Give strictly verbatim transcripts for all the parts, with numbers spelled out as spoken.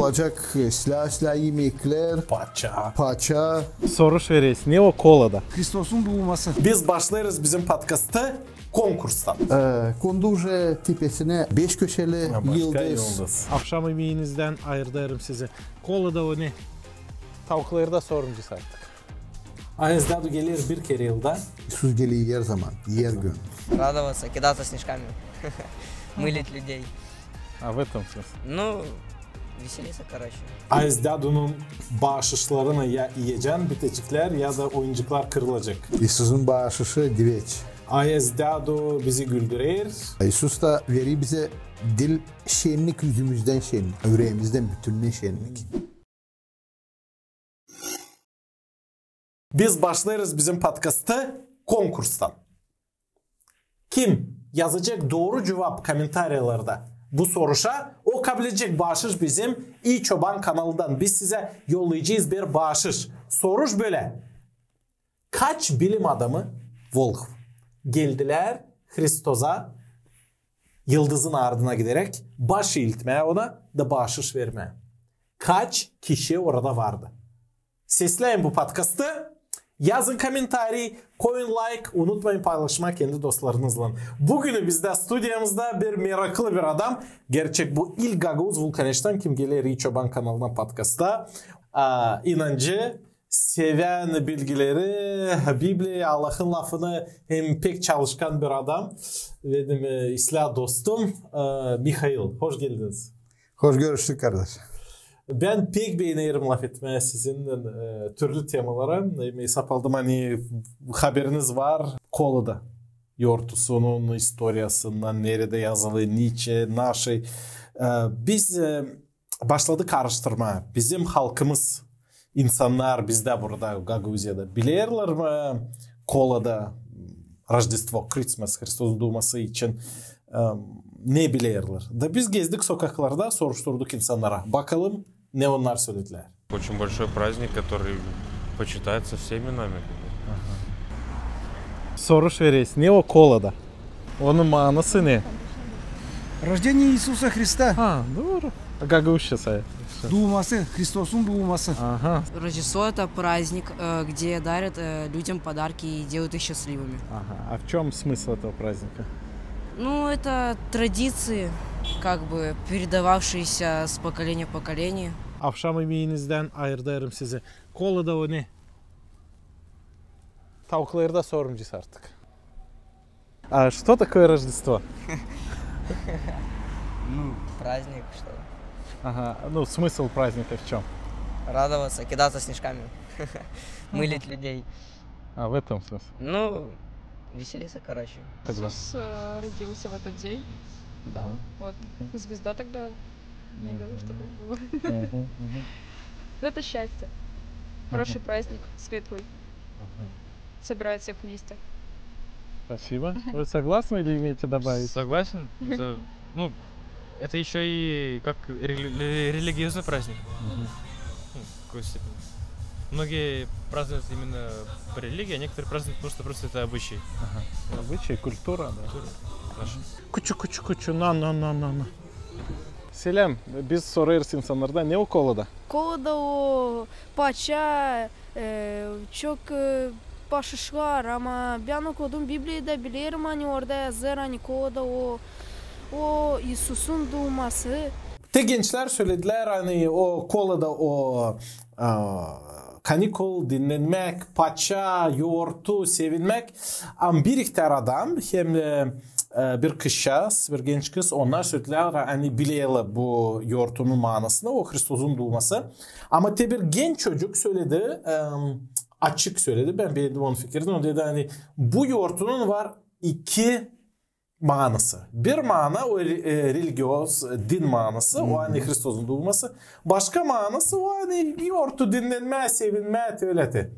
Olacek, e, islää-islää imeklär. Paça. Paça. Soruş vereriz. Ne o kolada? Hristosun duuması. Biz başlêêrız bizim podkastı konkurstan. E, kondu uje tepesinä beş köşeli yıldız. Avşam imeenizdän ayırdêrım sizi. Kolada o ne? Tavukları da sormayacez artık. Aez Dadu geler bir kerä yılda. İisus geler her zaman, her gün. Радоваться, кидаться снежками, мылить людей. А в этом смысл. Ну, веселиться, короче. Aez Dadunun baaşışlarını ya iyecän biteciklär, ya da oyuncuklar kırılacek. İisusun baaşışı diveç. Aez Dadu bizi güldürer. İisus da verer bizä diil şennik, üzümüzdän şennik, üreemizdän bütününnä şennik. Biz başlêêrız bizim podkastı konkurstan. Kim yazacek dooru cuvap komentariyalarda bu soruşa, o kabledecek baaşış bizim İi Çoban kanalından. Biz sizä yollayacez bir baaşış. Soruş bölä. Kaç bilim adamı Volhov geldilär Hristoza yıldızın ardına gideräk, baş iiltmää ona da baaşış vermää? Kaç kişi orada vardı? Sesleyin bu podkastı, yazın komentariy, koyun layk, unutmayın paylaşmaa kendi dostlarınızlan. Büün bizdä studiyamızda bir meraklı bir adam. Gerçek bu ilk gagauz vulkaneştan, kim geler İi Çoban kanalına podkasta. A, inancı, sevän bilgileri, Bibliya, Allahın lafını hem pek çalışkan bir adam. Benim, e, islää dostum, e, Mihail. Hoş geldiniz. Hoş görüştük, kardaş. Bän pek beenerim lafetmää sizinnän, e, türlü temalara. E, esap aldım, ani haberiniz var Kolada yortusunun istoriyasından, neredä yazılı, niçin, naşı. E, biz, e, başladık aaraştırmaa. Bizim halkımız, insannar bizdä burada, Gagauziyada, bilerlär mi Kolada Roždestvo, Kristmas, Hristosun duuması için, e, ne bilerlär? Da biz gezdik sokaklarda, soruşturduk insannara. Bakalım, ne onnar söledilär. Очень большой праздник, который почитается всеми нами. Soruş vereriz. Ne o Kolada? Onun maanası ne? Рождение Иисуса Христа. Ha, dooru. Gagauzça sayı. Duuması, Hristosun duuması. Aha, Рождество — это праздник, э, где дарят э, людям подарки и делают их счастливыми. Aha. А в чем смысл этого праздника? Ну, это традиции, как бы передававшиеся с поколения в поколение. Avşam imeenizdän ayırdêrım sizi. Kolada o ne? Tavukları da sormayacez artık. А что такое Рождество? Ну, праздник, что ли? Ага, ну смысл праздника в чем? Радоваться, кидаться снежками, мылить людей. А, в этом смысл. Ну, веселиться, короче. Тогда. Иисус э, родился в этот день. Да. Вот. Звезда тогда. Не говорю, что так было. Мгм, мгм. Но это счастье. Хороший праздник, светлый. Собирает всех вместе. Спасибо. Вы согласны или имеете добавить? Согласен. Это, ну, это еще и как рели- религиозный праздник. Ну, в какой степени. Многие празднуют именно по религии, а некоторые празднуют просто, просто это обычай. Обычай, культура, да. Культура наша. Kuçu, kuçu, kuçu, na, na, na, na, na. Selam, biz sorêrız insannardan, ne o Kolada? Kolada o paça, e, çok e, baaşışlar, ama bän okudum Bibliyada, bilerim, ani orada yazêr, ani Kolada o, o İisusun duuması. Te gençlär söledilär, ani o Kolada o, a, kanikul, dinnenmäk, paça, yourtu, sevinmäk. Ama bir ihtär adam hem e, e, bir kızçaaz, bir genç kız, onnar söledilär, ani bilerlär bu yourtunun maanasını, o Hristosun duuması. Ama te bir genç çocuk söledi, e, açık söledi, bän beendim onun fikirini. O dedi, ani bu yourtunun var iki maanası. Bir maana o re- e, religioz, din maanası, o ani Hristosun duuması. Başka maanası o ani yourtu, dinnenmää, sevinmää, te ölä te.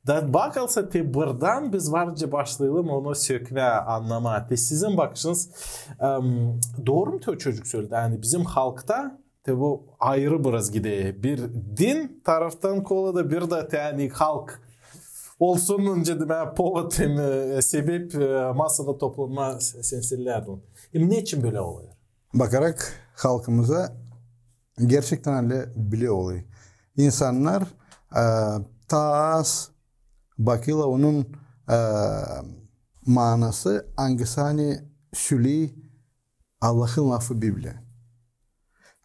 Da bakılsa te buradan biz varınca başlayalım onu sökmää, annamaa. Te sizin bakışınız, em, dooru mu te o çocuk söledi? Ani bizim halkta te bu ayırı biraz gider. Bir din taraftan Kolada, bir dä te ani halk olsun, önce demää, povod hem e, sebep e, masada toplanmaa se- sensellärdi. Hem neçin bölä olêr? Bakarak halkımıza Gerçektän ölä bilä olêr. İnsannar, e, taa az bakêrlar onun, e, maanası, angısı ani söley Allahın lafı Bibliya.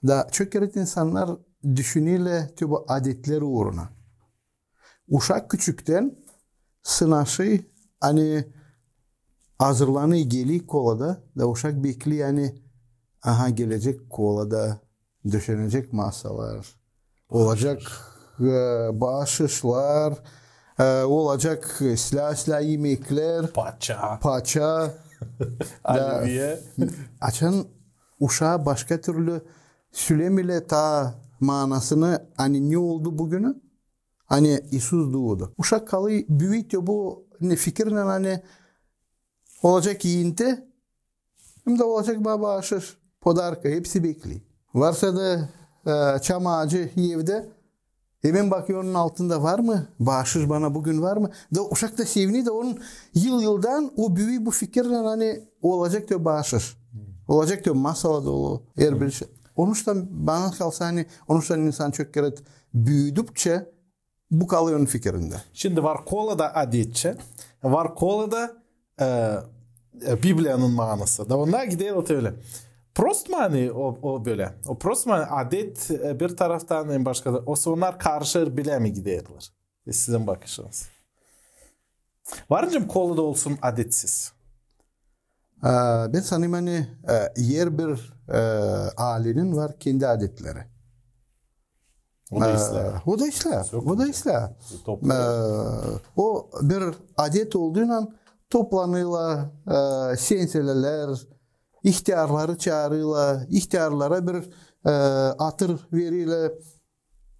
Da çok kerä insannar düşünerlär te bu adetler uuruna. Uşak küçüktän sınaşêr, ani hazırlanêr, geler kolada, da uşak bekley, ani, aha, gelecek kolada, döşenecek masalar, olacek, e, baaşışlar, e, olacek islää-islää imeklär, paça, paça. Da oläviye. Açan uşaa başka türlü sölämeerlär taa maanasını, ani ne oldu büünü, ani İisus duudu. Uşak kalêr, büüyür te bu, ne, fikirlän, ani olacek iinti, hem dä olacek ba-, baaşış, podarka, hepsi bekley. Varsa da, e, çam aacı evdä, hemen bakêr onun altında var mı, baaşış bana büün var mı? Da uşak da sevinêr, da onun yıl-yıldan o büüyür bu fikirlän, ani olacek te baaşış. Olacek te masalar dolu, herbir şey. Onuştan bana kalsa, ani onuştan insan çok kerä büüdükçä, bu kalêr onun fikirindä. Şindi var kolada adetçä, var kolada, e, e, Bibliyanın maanası. Da onnar gider o ölä. Prost maani o, o bölä. O prost maani adet, e, bir taraftan hem başka da. Osa onnar karışêr bilä mi giderlär? E, sizin bakışınız. Var nicä kolada olsun adetsiz? E, bän sanêrım, ani, e, herbir, e, aalenin var kendi adetleri. O da islää. E, o da islää. O da islää. E, o bir adet olduunnan toplanêrlar, e, senselelär, ihtärları çaarêrlar, ihtärlara bir, e, atır vererlär.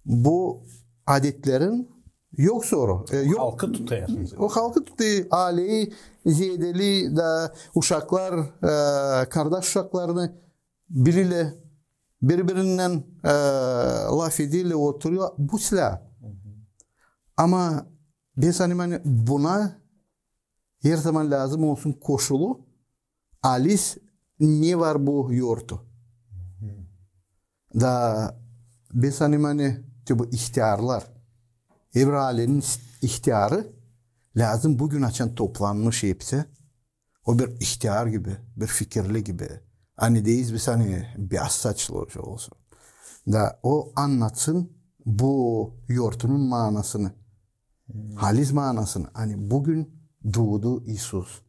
Bu adetlerin yok sora. E, yok. Halkı tutêr. O halkı tutêr, aaleyi zeedelêr, da uşaklar, e, kardaş uşaklarını bililär, biri-birinnän, e, lafederlär, oturêrlar. Bu islää. Ama bän sanêrım, ani buna herzaman lääzım olsun koşulu, halis ne var bu yortu. Da bän sanêrım, ani te bu ihtärlar, herbir aalenin ihtärı lääzım büün açan toplanmış hepsi, o bir ihtär gibi, bir fikirli gibi. Ani deeriz biz, ani beyaz saçlı olsun. Da o annatsın bu yortunun maanasını. Halis maanasını. Ani büün duudu İisus.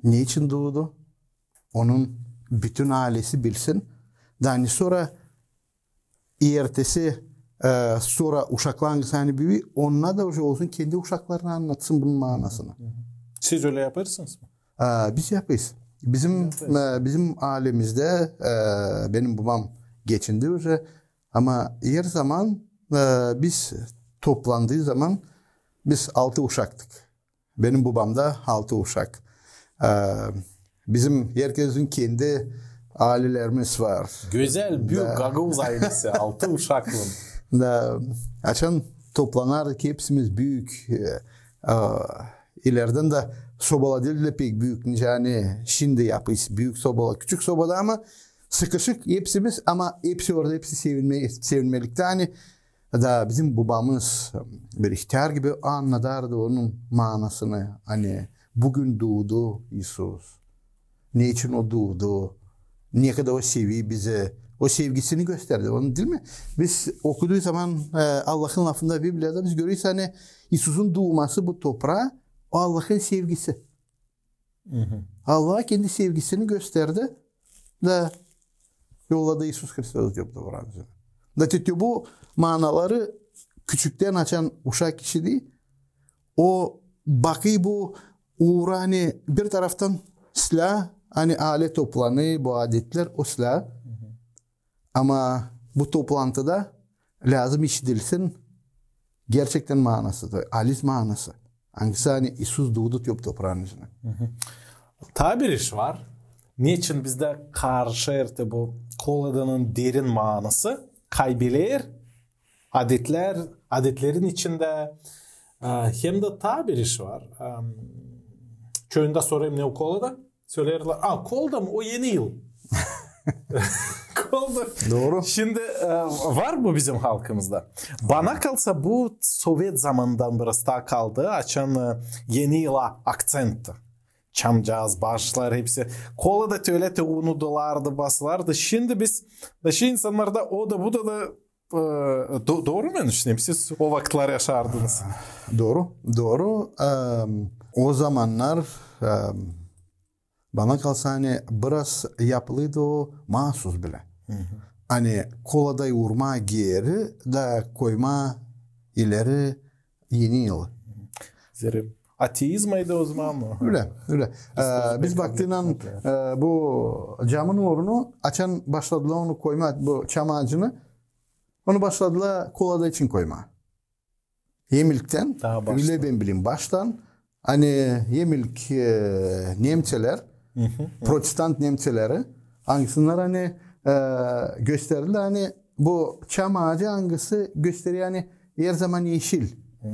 Neçin duudu? Onun bütün aalesi bilsin. Da ani sora ertesi, e, sora uşaklar, angısı ani büüyür, onnar da uje olsun kendi uşaklarına annatsın bunun maanasını. Siz ölä yapêrsınız mı? E, biz yapêrız. Bizim, e, bizim aalemizdä, e, benim bubam geçindi uje. Ama herzaman, e, biz toplandıı zaman biz altı uşaktık. Benim bubamda altı uşak. E, bizim herkezin kendi aalelerimiz var. Gözäl, büük gagauz aalesi, altı uşaklı. Da açan toplanardık hepsimiz büük, e, e, ileridän dä sobalar diil dä pek büük, nicä ani şindi yapêrız büük sobalar, küçük soba da, ama sıkışık hepsimiz, ama hepsi orada, hepsi sevinme-, sevinmeliktä, ani da bizim bubamız bir ihtär gibi annadardı onun maanasını, ani büün duudu İisus. Neçin o duudu? Ne kadar o sever bizi. O sevgisini gösterdi. Onu, diil mi? Biz okuduuş zaman, e, Allahın lafında, Bibliyada biz göreriz, ani İisusun duuması bu topraa, o Allahın sevgisi. Allah kendi sevgisini gösterdi da yolladı İisus Hristos diil mi, bu. Da te bu maanaları küçüktän açan uşak işider, o bakêr bu uura, ani bir taraftan islää, ani aale toplanêr, bu adetlär, o islää. Ama bu toplantıda lääzım işidilsin gerçektän maanası, halis maanası. Angısı ani İisus duudu te bu topraanın üzünä. Taa bir iş var. Neçin bizdä karışêr te bu koladanın derin maanası, kaybeleer adetlär, adetlerin içindä, e, hem dä taa bir iş var. Em, çoyunda sorêrım, ne o kolada? Söleerlär, a, kolada mı? O Eni yıl. Oldu. Dooru. Şindi e, var bu bizim halkımızda. Bana kalsa bu sovet zamanından biraz taa kaldı. Açan e, eni yıla akţentti. Çamcaaz, başlar hepsi. Kola da tölä te unudarlardı, basarlardı. Şindi biz da şey insannarda o da bu da da e, do- dooru mu düşünerim? Siz o vakıtlar yaşardınız. Dooru, dooru. Em, o zamannar em, bana kalsa, ani biraz yapılıydı o maasuz bile. Ani koladayı urmaa geeri da koymaa ileri eni yılı. Zerä ateizmaydı o zaman mı? Ölä, ölä. Ee, biz vakıtınnan e, bu camın uurunu açan başladılar onu koymaa, bu çam aacını, onu başladılar kolada için koymaa. Emilktän, ölä bän bilerim, baştan, ani emilk e, nemţeler, protestant nemţeleri, angısınnar ani e, gösterdiler, ani bu çam aacı angısı gösteriyor, ani her zaman eşil,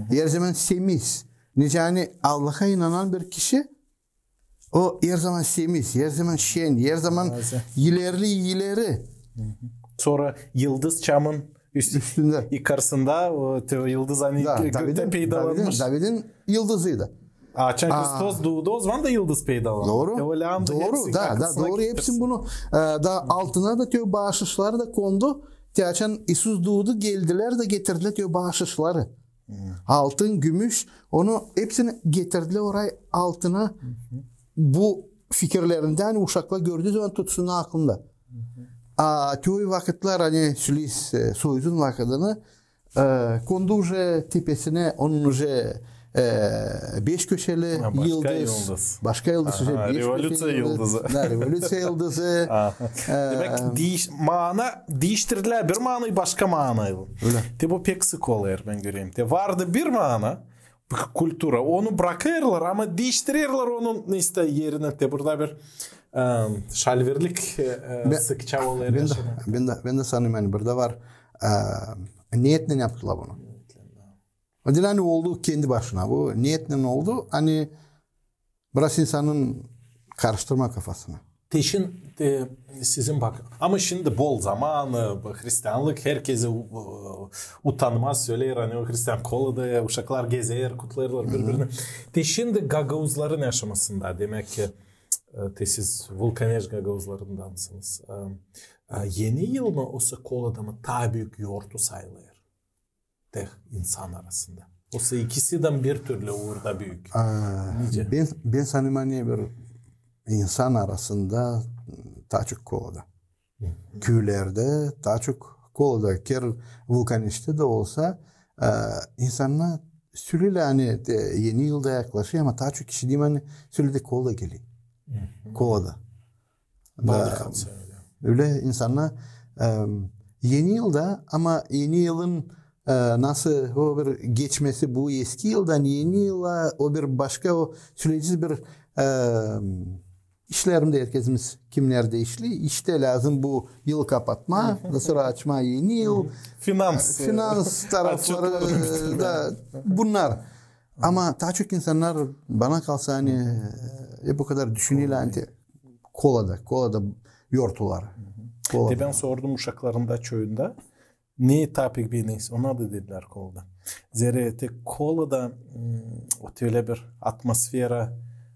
her zaman semiz. Nicä ani Allaha inanan bir kişi, o her zaman semiz, her zaman şen, her zaman ileri, ileri. Sora yıldız çamın üst- üstündä, yukarısında, o, te- o yıldız ani göktä peydalanmış. Davidin yıldızıydı. Açan Hristos duudu, o zaman da yıldız peydalandı. Dooru. Dooru, da, da dooru, hepsin bunu e, da altına da te o baaşışları da kondu. Te açan İisus duudu, geldilär da getirdilär te o baaşışları. Altın, gümüş, onu hepsini getirdilär orayı altına. Bu fikirlerindä, ani uşaklar gördüü zaman tutsunnar aklında. A te o vakıtlar, ani Soyuzun vakıdını e, kondu uje tepesinä onun uje e, beş köşeli yıldız. Başka yıldız uje beş köşeli yıldız. Da, revolüţiya yıldızı. Demäk, diiş- maana diiştirdilär, bir maanayı başka maanaylan. Te bu pek sık olêr, bän görerim. Te vardı bir maana, kultura, onu brakêrlar, ama diiştirerlär onun, işte, erinä. Te burada bir e, şalverlik e, sıkça olêr. Bän dä, bän dä sanêrım, ani burada var e, neetnän yaptılar bunu. O diil ani oldu kendi başına. Bu neetnän oldu, ani biraz insanın karıştırmaa kafasını. Te şindi, e, sizin bak, ama şindi bol zamanı, e, hristianlık herkezi e, utanmaz, söleer, ani o hristian kolada, e, uşaklar gezer, kutlêêrlar biri-birini. Te şindi gagauzların yaşamasında, demäk ki, e, te siz Vulkaneş gagauzlarındansınız. E, e, eni yıl mı, osa kolada mı taa büük yortu sayılêr? Te insan arasında. Osa ikisi dä bir türlü uurda büük. Nicä? Bän, bän sanêrım, ani bir insan arasında taa çok kolada. Küülerdä taa çok kolada. Ker Vulkaneştä dä olsa e, insannar sölelär, ani te eni yıl da yaklaşêr, ama taa çok kişi deyim, ani sölelär, kola geler. Kolada. Bana kalsa ölä. Ölä insannar e, eni yılda, ama eni yılın e, nasıl o bir geçmesi bu eski yıldan eni yıla, o bir başka, o söleyecez bir e, işlerindä herkezimiz kimnerdä işli, işte lääzım bu yılı kapatmaa, da sora açmaa eni yıl. Finans, e, finans tarafları da bunnar. Ama taa çok insannar, bana kalsa, ani e, hep o kadar düşünerlär, ani te kolada, kolada yortular. Kolada. Te bän sordum uşaklarında çoyunda. Ne taa pek beni, ona da dedilär kolada. Zerä te kolada m, o ölä bir atmosfera,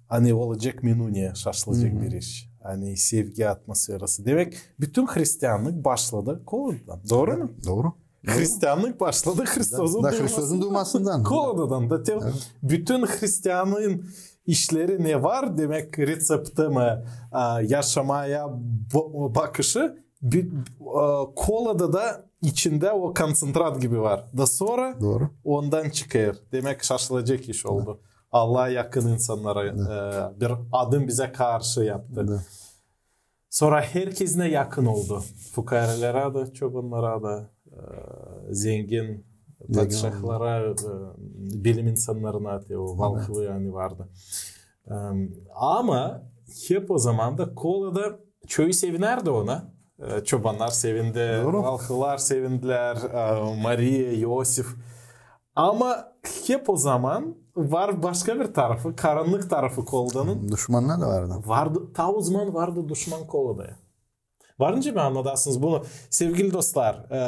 ani olacek menü ne, şaşılacek bir iş. Ani sevgi atmosferası. Demäk, bütün hristianlık başladı koladan. Dooru mu? Dooru. Hristianlık başladı Hristozun duumasından. Hristozun duumasından. Koladadan da te bütün hristianın işleri ne var, demäk, reţepti mi, a, yaşamaya bo- bakışı, bi- a, kolada da içindä o konţentrat gibi var. Da sora ondan çıkêr. Demäk, şaşılacek iş oldu. Allaha yakın insannara e, bir adım bizä karşı yaptı. Sora herkezinä yakın oldu. Fukaarelere dä, çobannara da, e, zengin padişahlara, e, bilim insannarına, te o valhvı ani vardı. E, ama hep o zamanda kolada çoyu sevinärdi ona. E, çobannar sevindi, valhvılar sevindilär, e, Mariya, İosif. Ama hep o zaman var başka bir tarafı, karannık tarafı koladanın. Duşmannar da vardı. Vardı, ta o zaman vardı duşman kolada. Var nicä mi annadasınız bunu, sevgili dostlar? E,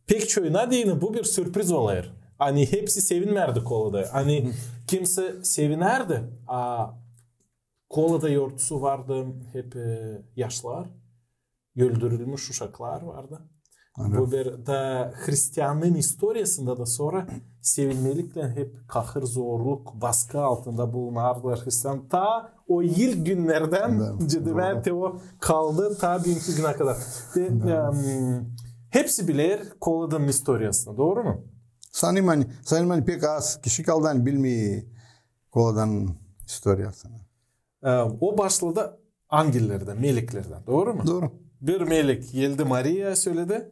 pek çoyuna deyni bu bir sürpriz olêr. Ani hepsi sevinmärdi kolada. Ani kimsä sevinärdi, a kolada yortusu vardı hep, e, yaşlar, öldürülmüş uşaklar vardı. Bu bir da hristiannıın istoriyasında da sora sevinmeliklän hep kahır, zorluk, baskı altında bulunardılar hristian. Ta o ilk günnerdän cidimän te o kaldı, ta büünkü günä kadar. Te, em, hepsi biler koladanın istoriyasını, dooru mu? Sanêrım, ani, sanêrım, ani pek az kişi kaldı, ani bilmeer koladanın istoriyasını. E, o başladı angellerdän, meleklerdän, dooru mu? Dooru. Bir melek geldi Mariyaya, söledi.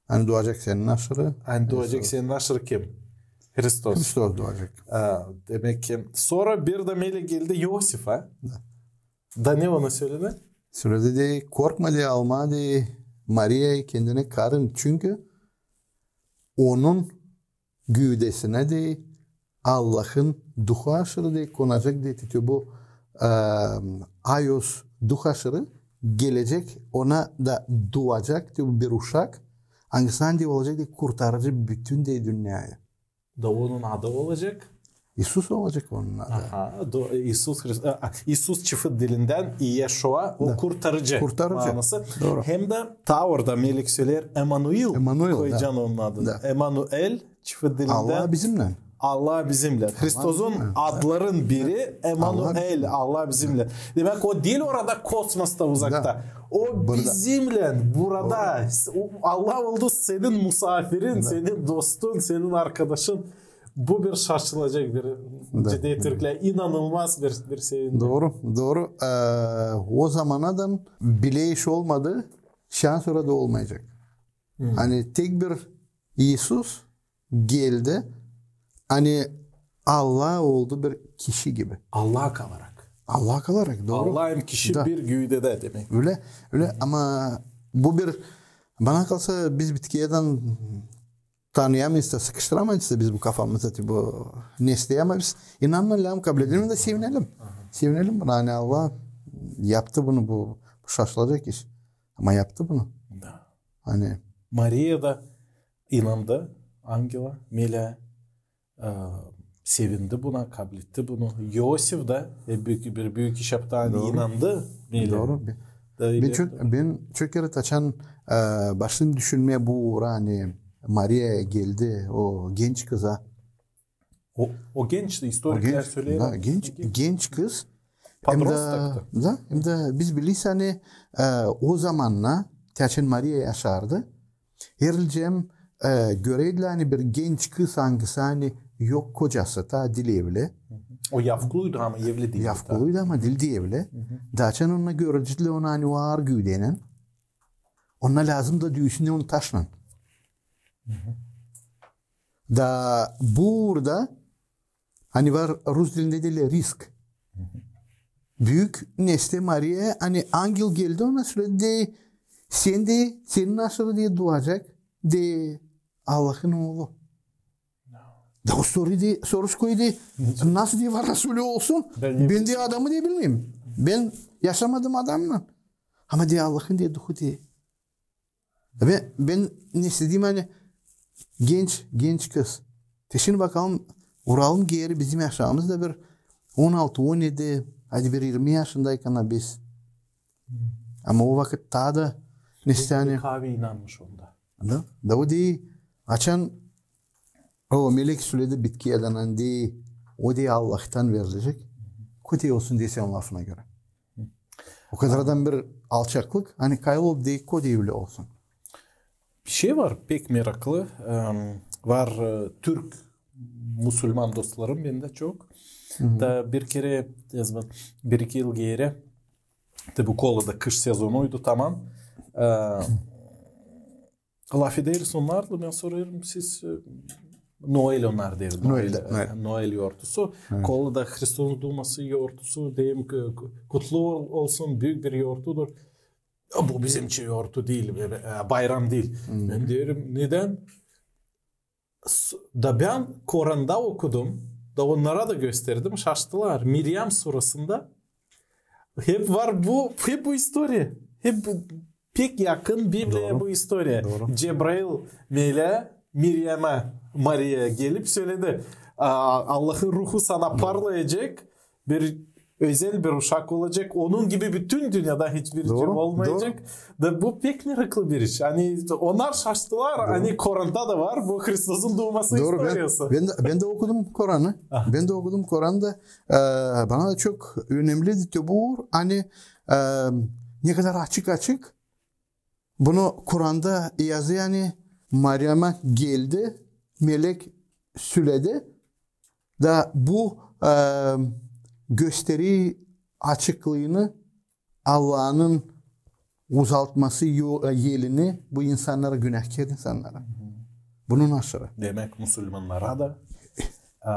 Ani duacek senin aşırı. Ani duacek senin aşırı kim? Hristos. Hristos duacek. E, demäk ki, sora bir dä melek geldi İosifä. Da. Da ne ona söledi? Söledi, korkma, de, alma, de, Mariyayı kendinä karın, çünkü onun güüdesinä, de, Allahın Duhu aşırı, de, konacek, de, te bu, e, Ayos Duh aşırı gelecek, ona da duacek, te bu bir uşak, angısı, de, olacek, de, kurtarıcı bütün, de, dünneyä. Da onun adı olacek? İisus olacek onun adı. Aha, do-, İisus Hrist-, a, a, İisus çifit dilindän İeşua, o kurtarıcı. Kurtarıcı. Manası. Dooru. Hem dä ta orada melek söleer Emanuil, Emanuil, koyacan onun adını. Da. Emanuel, çifit dilindän Allah bizimnän. Allah bizimnän. Hristozun adların biri Emanuel, Allah bizimnän. Demäk, o diil orada kosmosta, uzakta. Da. O bizimnän burada. O Allah oldu senin musafirin, senin dostun, senin arkadaşın. Bu bir şaşılacek bir, ciddi türklär, inanılmaz bir, bir sevinci. Dooru, dooru. E, o zamanadan bilä iş olmadı, şindän sora da olmayacek. Ani tek bir İisus geldi, ani Allah oldu bir kişi gibi. Allah kalarak. Allah kalarak, dooru. Allah hem kişi bir güüdedä demäk. Ölä, ölä, ama bu bir, bana kalsa, biz bitkiyädän tanıyamayız da, sıkıştıramayız da biz bu kafamızda, te bu nesneyi, ama biz inanalım, kabledelim da sevinelim. Sevinelim buna, ani Allah yaptı bunu, bu, bu şaşılacek iş. Ama yaptı bunu. Da. Ani Mariya da inandı angela, meleä, e, sevindi buna, kabletti bunu. İosif da, e, büük, bir büük iş yaptı, ani inandı meleä. Dooru. Da bän çok, bän çok kerä açan, e, başladım düşünmää bu uura, ani Mariya geldi o genç kıza. O, o genç, istoriklär söleer. Da, genç, genç kız. Hem dä, da, hem dä biz bileriz, ani, e, o zamannar, açan Mariya yaşardı, herliim, e, göreydilär, ani bir genç kız, angısı, ani yok kocası, ta diil evli. O yavkluydu, ama evli diildi. Yavkluydu, ama diildi evli. Da açan onnar görecektilär onu, ani var güüdeynän, onnar lääzım da düüsün onu taşnan. Da burada, ani var, rus dilindä deerlär risk. Büük nesne Mariya, ani angel geldi ona, söledi, sän, de, senin aşırı, de, duacek, de, Allahın oolu. Da o soruy, de, soruş koydu, nasıl, de, var nasıl ölä olsun? Bän, de, adamı, de, bilmeerim. Bän yaşamadım adamnan. Ama, de, Allahın, de, Duhu, de, Bän, bän ne istedim, ani genç, genç kız. Te şindi bakalım, uralım geeri bizim yaşamıza da bir on altı, on edi, hadi bir irmi yaşındaykan biz. Ama o vakıt taa da ne istedim, ani. Kavi inanmış onda. Da, da o diil, açan o melek söledi bitkiyädän, ani o diil Allahtan verilecek. Kötü olsun diil senin lafına görä. O kadar adam bir alçaklık, ani kayıl ol, diil, ko diil ölä olsun. Bir şey var pek meraklı. Em, var, e, türk musulman dostlarım bendä çok. Da bir kerä, e, bir iki yıl geeri, te bu kolada kış sezonuydu, tamam. E, lafederiz onnarlan, bän sorêrım, siz, e, Noel onnar deer. Noel, Noel, e, Noel yortusu. Kolada Hristos duması yortusu, deerim, ku-, ku-, kutlu ol-, olsun, büük bir yortudur. Bu bizim için yortu diil, bir, e, bayram diil. Bän deerim, nedän? S-, da bän Koranda okudum, da onnara da gösterdim, şaştılar. Miryam surasında hep var bu, hep bu istoriya. Hep bu, pek yakın Bibliyaya bu istoriya. Cebrail melää Meryemä, Mariyaya gelip söledi: "A, Allahın Ruhu sana parlayacek, bir özel bir uşak olacek, onun gibi bütün dünyada hiçbir şey olmayacak." Da bu pek meraklı bir iş. Ani onnar şaştılar, ani Koranda da var bu Hristosun duuması istoriyası. Bän dä, bän dä okudum Koranı. Bän dä okudum Koranı da, e, bana da çok önemliydi te bu, ani, e, ne kadar açık-açık bunu Koranda yazılı, ani Meryemä geldi, melek söledi. Da bu, e, gösterer açıklığını Allahın uzatması yo-, e, elini bu insannara, günahkär insannara. Bunun aşırı. Demäk, musulmannara da, e,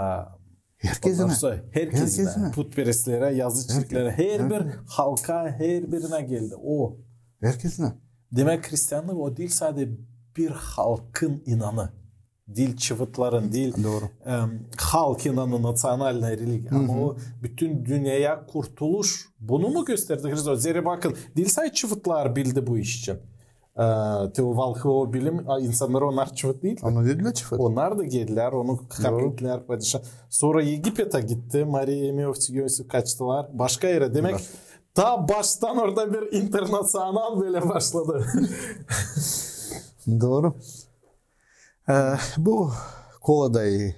herkezinä. Herkezinä. Putperestlerä, yazıçıklara, herbir halka, herbirinä geldi. O. Herkezinä. Demäk, hristiannık o diil sade bir halkın inanı. Diil çıvıtların, diil, em, halk inanı, национальная религия. Ama o bütün dünneyä kurtuluş. Bunu mu gösterdi Hristos? Zerä bakın, diil sade çıvıtlar bildi bu iş için. E, te o valhı, o bilim, a, insannarı, onnar çıvıt diil. Onnar diil dä çıvıt. Onnar da geldilär, onu kablettilär padişa. Sora Egipetä gitti, Mariya, Iosif, Iosif kaçtılar. Başka erä. Demäk, taa baştan orada bir internaţional bölä başladı. Dooru. E, bu koladayı,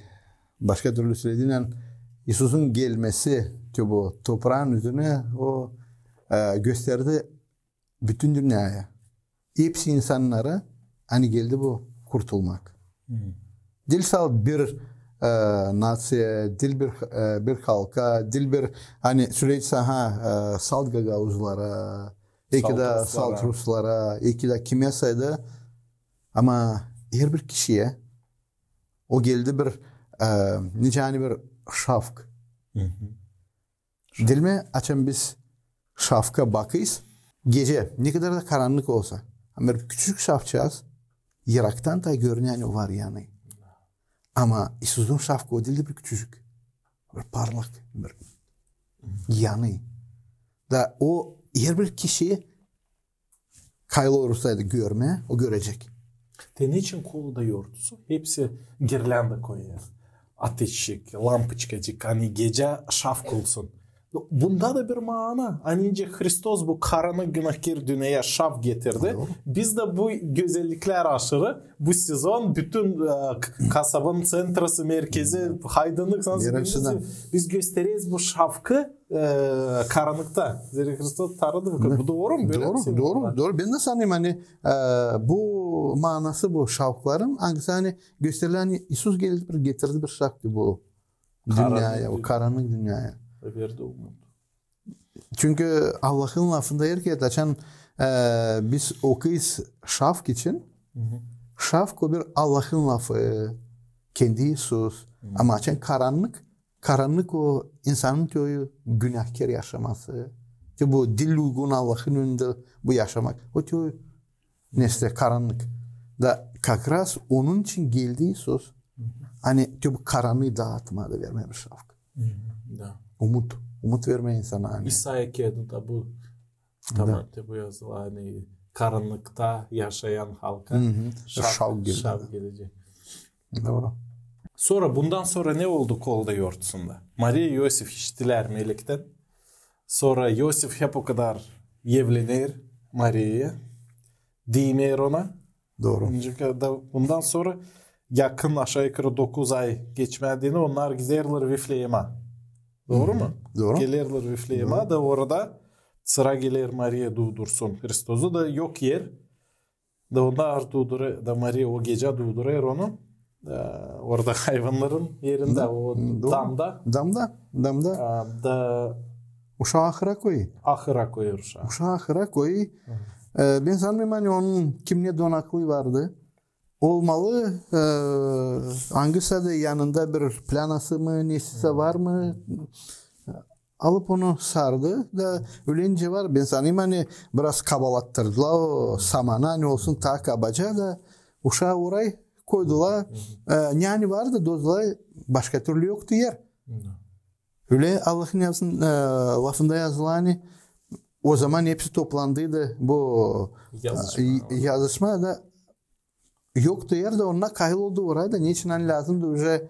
başka türlü sölediyim, İsusun gelmesi, te bu topraanın üzünä, o, e, gösterdi bütün dünneyä. Hepsi insannara, ani geldi bu kurtulmak. Diil salt bir, e, naţiya, diil bir, e, bir halka, diil bir, ani söleyecä, ha, e, salt gagauzlara, eki dä salt ruslara, eki dä kimä sa da, ama herbir kişiyä o geldi bir, e, nicä ani bir şavk. Diil mi, açan biz şavka bakêrız, gecä, ne kadar da karannık olsa, ama bir küçücük şavçaaz, eraktan taa görünär, ani var yanêr. Ama İsusun şavkı o diil dä bir küçücük, bir parlak, bir yanêr. Da o herbir kişi kayıl orursaydı görmää, o görecek. Te neçin kolada yortusu? Hepsi girlânda koyêr. Ateşçik, lampoçkacık, ani gecä şavk olsun. Bunda da bir maana. Ani nicä Hristos bu karannık günahkär dünneyä şavk getirdi. Biz dä bu gözelliklär aşırı bu sezon bütün, e, k-, kasabanın ţentrası, merkezi, haydannık, biz göstereriz bu şavkı e, karannıkta. Zerä Hristos taratı bu. Bu dooru mu? Dooru, dooru. Bän dä sanêrım, ani, e, bu maanası bu şavkların, angısı ani gösterer, ani İsus geldi bir, getirdi bir şavk bu dünneyä, o karannık dünneyä. Çünkü Allahın lafında herkerä, açan, e, biz okuyêrız şavk için, şavk o bir Allahın lafı, kendi İsus. Ama açan karannık, karannık o insanın te o günahkär yaşaması. Te bu diil uygun Allahın önündä bu yaşamak. O te o nesä karannık. Da как раз onun için geldi İsus. Ani te bu karannıı daatmaa da vermää bir şavk. Umut. Umut vermää insana, ani. İsaya kiyadında bu Tamam, te bu yazılı, ani karannıkta yaşayan halka şavk gelecek. Dooru. Sora, bundan sora ne oldu kolada yortusunda? Mariya, İosif işittilär melektän. Sora İosif hep o kadar evlener Mariyayı, diimeer ona. Dooru. Bundan sora yakın, aşağı-yukarı dokuz ay geçmää deyni, onnar giderlär Vifleemä. Dooru mu? Dooru. Gelerlär Vifleemä da orada sıra geler Mariya duudursun Hristosu, da yok er. Da onnar duudurêr, da Mariya o gecä duudurêr onu. E, orada hayvannarın erindä, o damda. Damda, damda. E, da uşaa ahıra koyêr. Ahıra koyêr uşaa. Uşaa ahıra koyêr. E, bän sanêrım, ani onun kimnedä donaklıı vardı. Olmalı, e, angısı da yanında bir plânası mı, nesisä var mı? Alıp onu sardı da ölä nicä var. Bän sanêrım, ani biraz kabalattırdılar o samanı, ani olsun taa kabaca da uşaa oray koydular. E, ne ani vardı, dozdular, başka türlü yoktu er. Ölä Allahın yazın, e, lafında yazılı, ani o zaman hepsi toplandıydı bu, e, yazışma da yoktu er dä, onnar kayıl oldu orada. Neçin ani lääzımdı uje,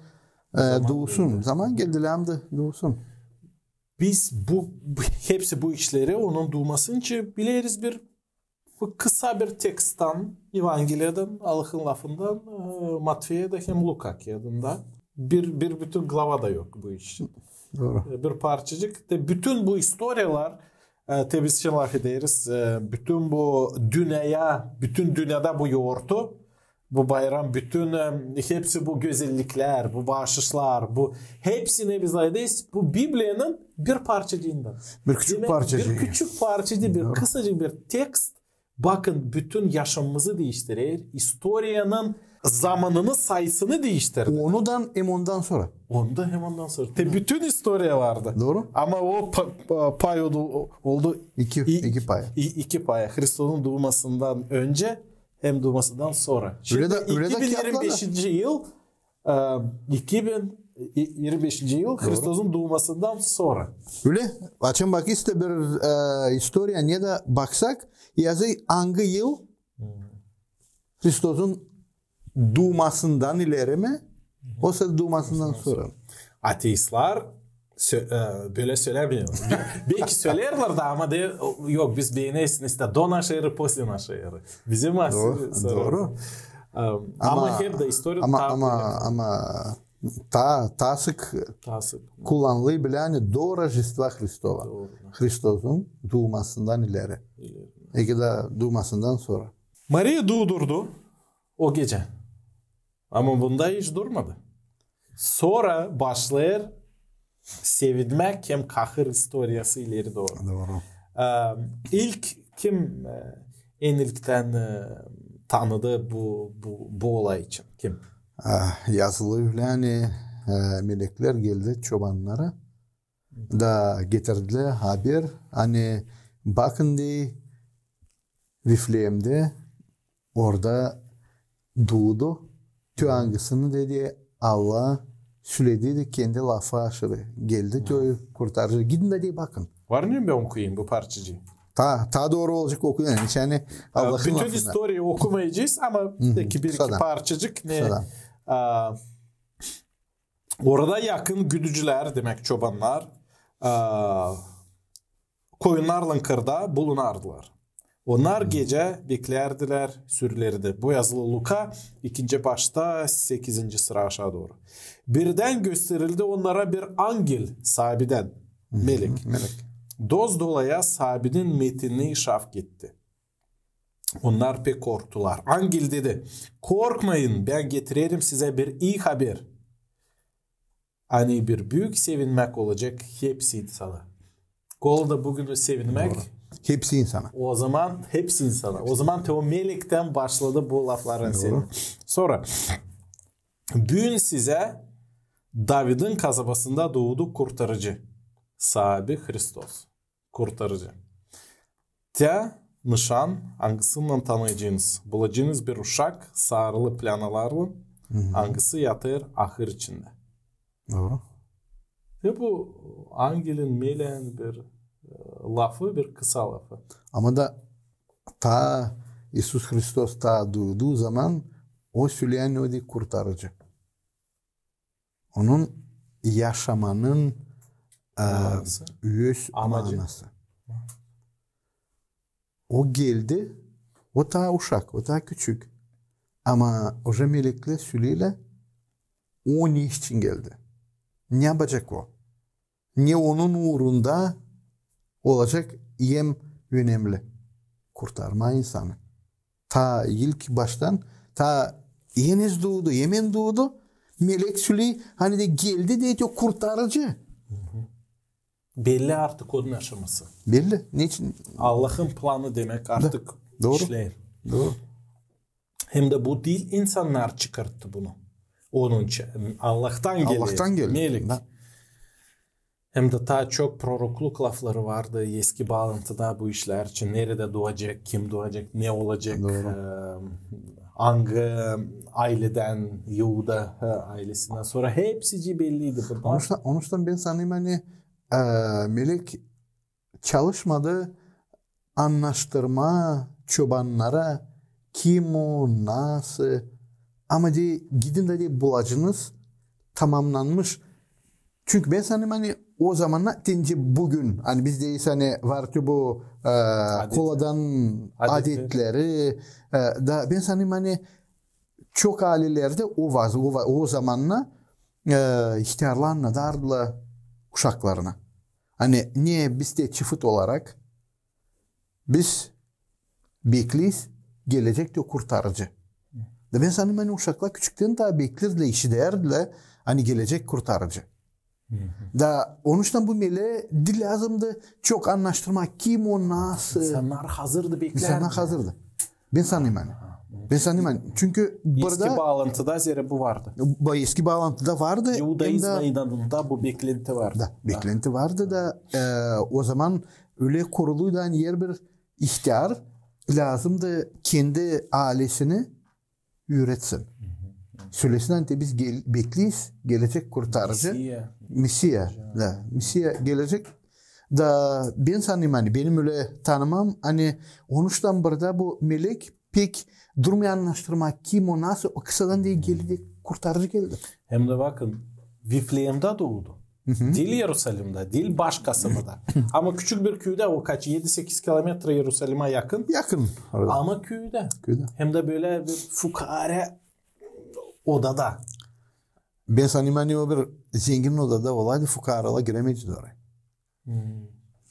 e, duulsun. Zaman geldi, lääzımdı duulsun. Biz bu, bu, hepsi bu işleri onun duulmasınca bileriz bir, bu kısa bir teksttan, Evangeliyadan, Allahın lafından, e, Matfeydä hem Luka kiyadında. Bir, bir bütün glava da yok bu iş. Dooru. E, bir parçacık. Da bütün bu istoriyalar, e, te biz için lafederiz, e, bütün bu dünnä, bütün dünnedä bu yortu, bu bayram, bütün, e, hepsi bu gözelliklär, bu baaşışlar, bu hepsi ne biz lafederiz, bu Bibliyanın bir parçacıından. Bir küçük parçacıı. Bir küçük parçacıı, bir kısacık bir tekst. Bakın, bütün yaşamamızı diiştirer, istoriyanın zamanını, sayısını diiştirer. Ondan hem ondan sora. Ondan hem ondan sora. Te bütün istoriya vardı. Dooru. Ama o pa- pa- pay oldu, oldu iki, iki pay. İ- iki pay. Hristosun duulmasından önce hem duulmasından sora. Ölä dä, ölä dä iki bin yirmi beşinci yıl, e, iki bin yirmi beşinci yıl Hristosun duulmasından sora. Ölä, açan bakêrız da bir, e, istoriya, ne dä baksak, yazı angı yıl Hristosun duulmasından ileri mi, osa duulmasından sora? Ateistlar sö- e, bölä sölämeer. Beki söleerlär dä, ama de, yok, biz beeneriz, işte, до нашей эры, после нашей эры. Bizim asıl soru. Dooru. E, ama hep dä istoriya ama, ama, ama taa, taa sık kullanılêr bilä, ani до Рождества Христова. Hristosun duulmasından ileri. İleri. Eki dä duulmasından sora. Mariya duudurdu o gecä. Ama bunda iş durmadı. Sora başlêêr sevinmäk hem kahır istoriyası ileri dooru. Dooru. E, ilk kim, e, en ilktän, e, tanıdı bu, bu, bu olay için? Kim? E, yazılı bilä, ani, e, meleklär geldi çobannara da getirdilär haber, ani bakın, deer, Vifleemdä, orada duudu tü, angısını, dedi, Allah söledi, dedi, kendi lafı aşırı. Geldi tü kurtarıcı. Gidin dä, dedi, bakın. Var mı, bän okuyayım bu parçacıı? Taa, taa dooru olacek okuyun. Hiç ani Allahın lafını. Bütün istoriyayı okumayacez, ama belki bir iki parçacık ne, a, orada yakın güdücülär, demäk çobannar, a, koyunnarlan kırda bulunardılar. Onnar gecä beklärdilär sürülerdä. Bu yazılı Luka ikinci başta sekizinci sıra aşaa dooru. Birdän gösterildi onnara bir angel saabidän, melek. Dost-dolaya saabinin metinini şafk etti. Onnar pek korktular. Angel dedi: "Korkmayın, bän getirerim sizä bir ii haber, ani bir büük sevinmäk olacek hepsi insana." Kolda büük sevinmäk. Dooru. Hepsi insana. O zaman hepsi insana. O zaman te o melektän başladı bu lafların sevinmäk. Sora: "Büün sizä Davidin kasabasında duudu kurtarıcı, saabi Hristos." Kurtarıcı. Tä nışan, angısınnan tanıyacınız. Bulacınız bir uşak, saarılı planalarlan, angısı yatêr ahır içindä. Dooru. Te bu angelin, meleyin bir, e, lafı, bir kısa lafı. Ama da taa İisus Hristos taa duuduu zaman o söledi, ani o da kurtarıcı. Onun yaşamanın, e, öz manası. O geldi, o taa uşak, o taa küçük. Ama uje meleklär söleerlär, o ne için geldi? Ne yapacek o? Ne onun uurunda olacek hem önemli? Kurtarmaa insanı. Taa ilk baştan, taa henüz duudu, hemen duudu. Melek söleer, ani da geldi, dedi, o kurtarıcı. Belli artık onun aşaması. Belli. Ne için? Allahın planı demäk artık işleer. Dooru. Hem dä bu diil insannar çıkarttı bunu. Onun için Allahtan geler. Allahtan geler. Melek. Da. Hem dä taa çok prorokluk lafları vardı eski baalantıda bu işlär için. Neredä duacek, kim duacek, ne olacek, e, angı ayledän, İuda, e, aylesindän. Sora hepsicii belliydi bunnar. Onuştan, onuştan bän sanêrım, ani, e, melek çalışmadı annaştırmaa çobannara, kim o, nasıl. Ama, deer, gidin dä, deer, bulacınız tamamlanmış. Çünkü bän sanêrım, ani o zamannar, te nicä büün, ani bizdä ise, ani var te bu, e, koladan adetleri, e, da bän sanêrım, ani çok aylelerdä o vaz-, o va-, o zamannar, e, ihtärlar annadardılar uşaklarına, ani ne biz dä çifit olarak biz bekleeriz gelecek te kurtarıcı. Da bän sanêrım, ani uşaklar küçüktän taa bekleerdilär, işidärdilär, ani gelecek kurtarıcı. Da onuştan bu meleä diil lääzımdı çok annaştırmaa, kim o, nasıl. İnsannar hazırdı, bekleerdi. İnsannar hazırdı. Bän sanêrım, ani. Bän sanêrım, ani. Çünkü burada eski baalantıda zerä bu vardı. Bu eski baalantıda vardı. İudaizma inanında bu beklenti vardı. Da, beklenti vardı da, e, o zaman ölä kuruluydu, ani herbir ihtär lääzımdı kendi aylesini üüretsin. Sölesin, ani te biz gel-, bekleeriz gelecek kurtarıcı. Mesiya. Mesiya. Da, Mesiya gelecek. Da bän sanêrım, ani benim ölä tanımam, ani onuştan burada bu melek pek durmêêr annaştırmaa, kim o, nasıl, o kısadan deer, geldi, kurtarıcı geldi. Hem dä bakın, Vifleemdä duudu. Diil İerusalimdä, diil başka kasabada. Ama küçük bir küüdä, o kaç, edi sekiz kilometra İerusalimä yakın. Yakın orada. Ama küüdä. Küüdä. Hem dä bölä bir fukaara odada. Bän sanêrım, ani o bir zengin odada olaydı, fukaaralar girämeyecekti oraya.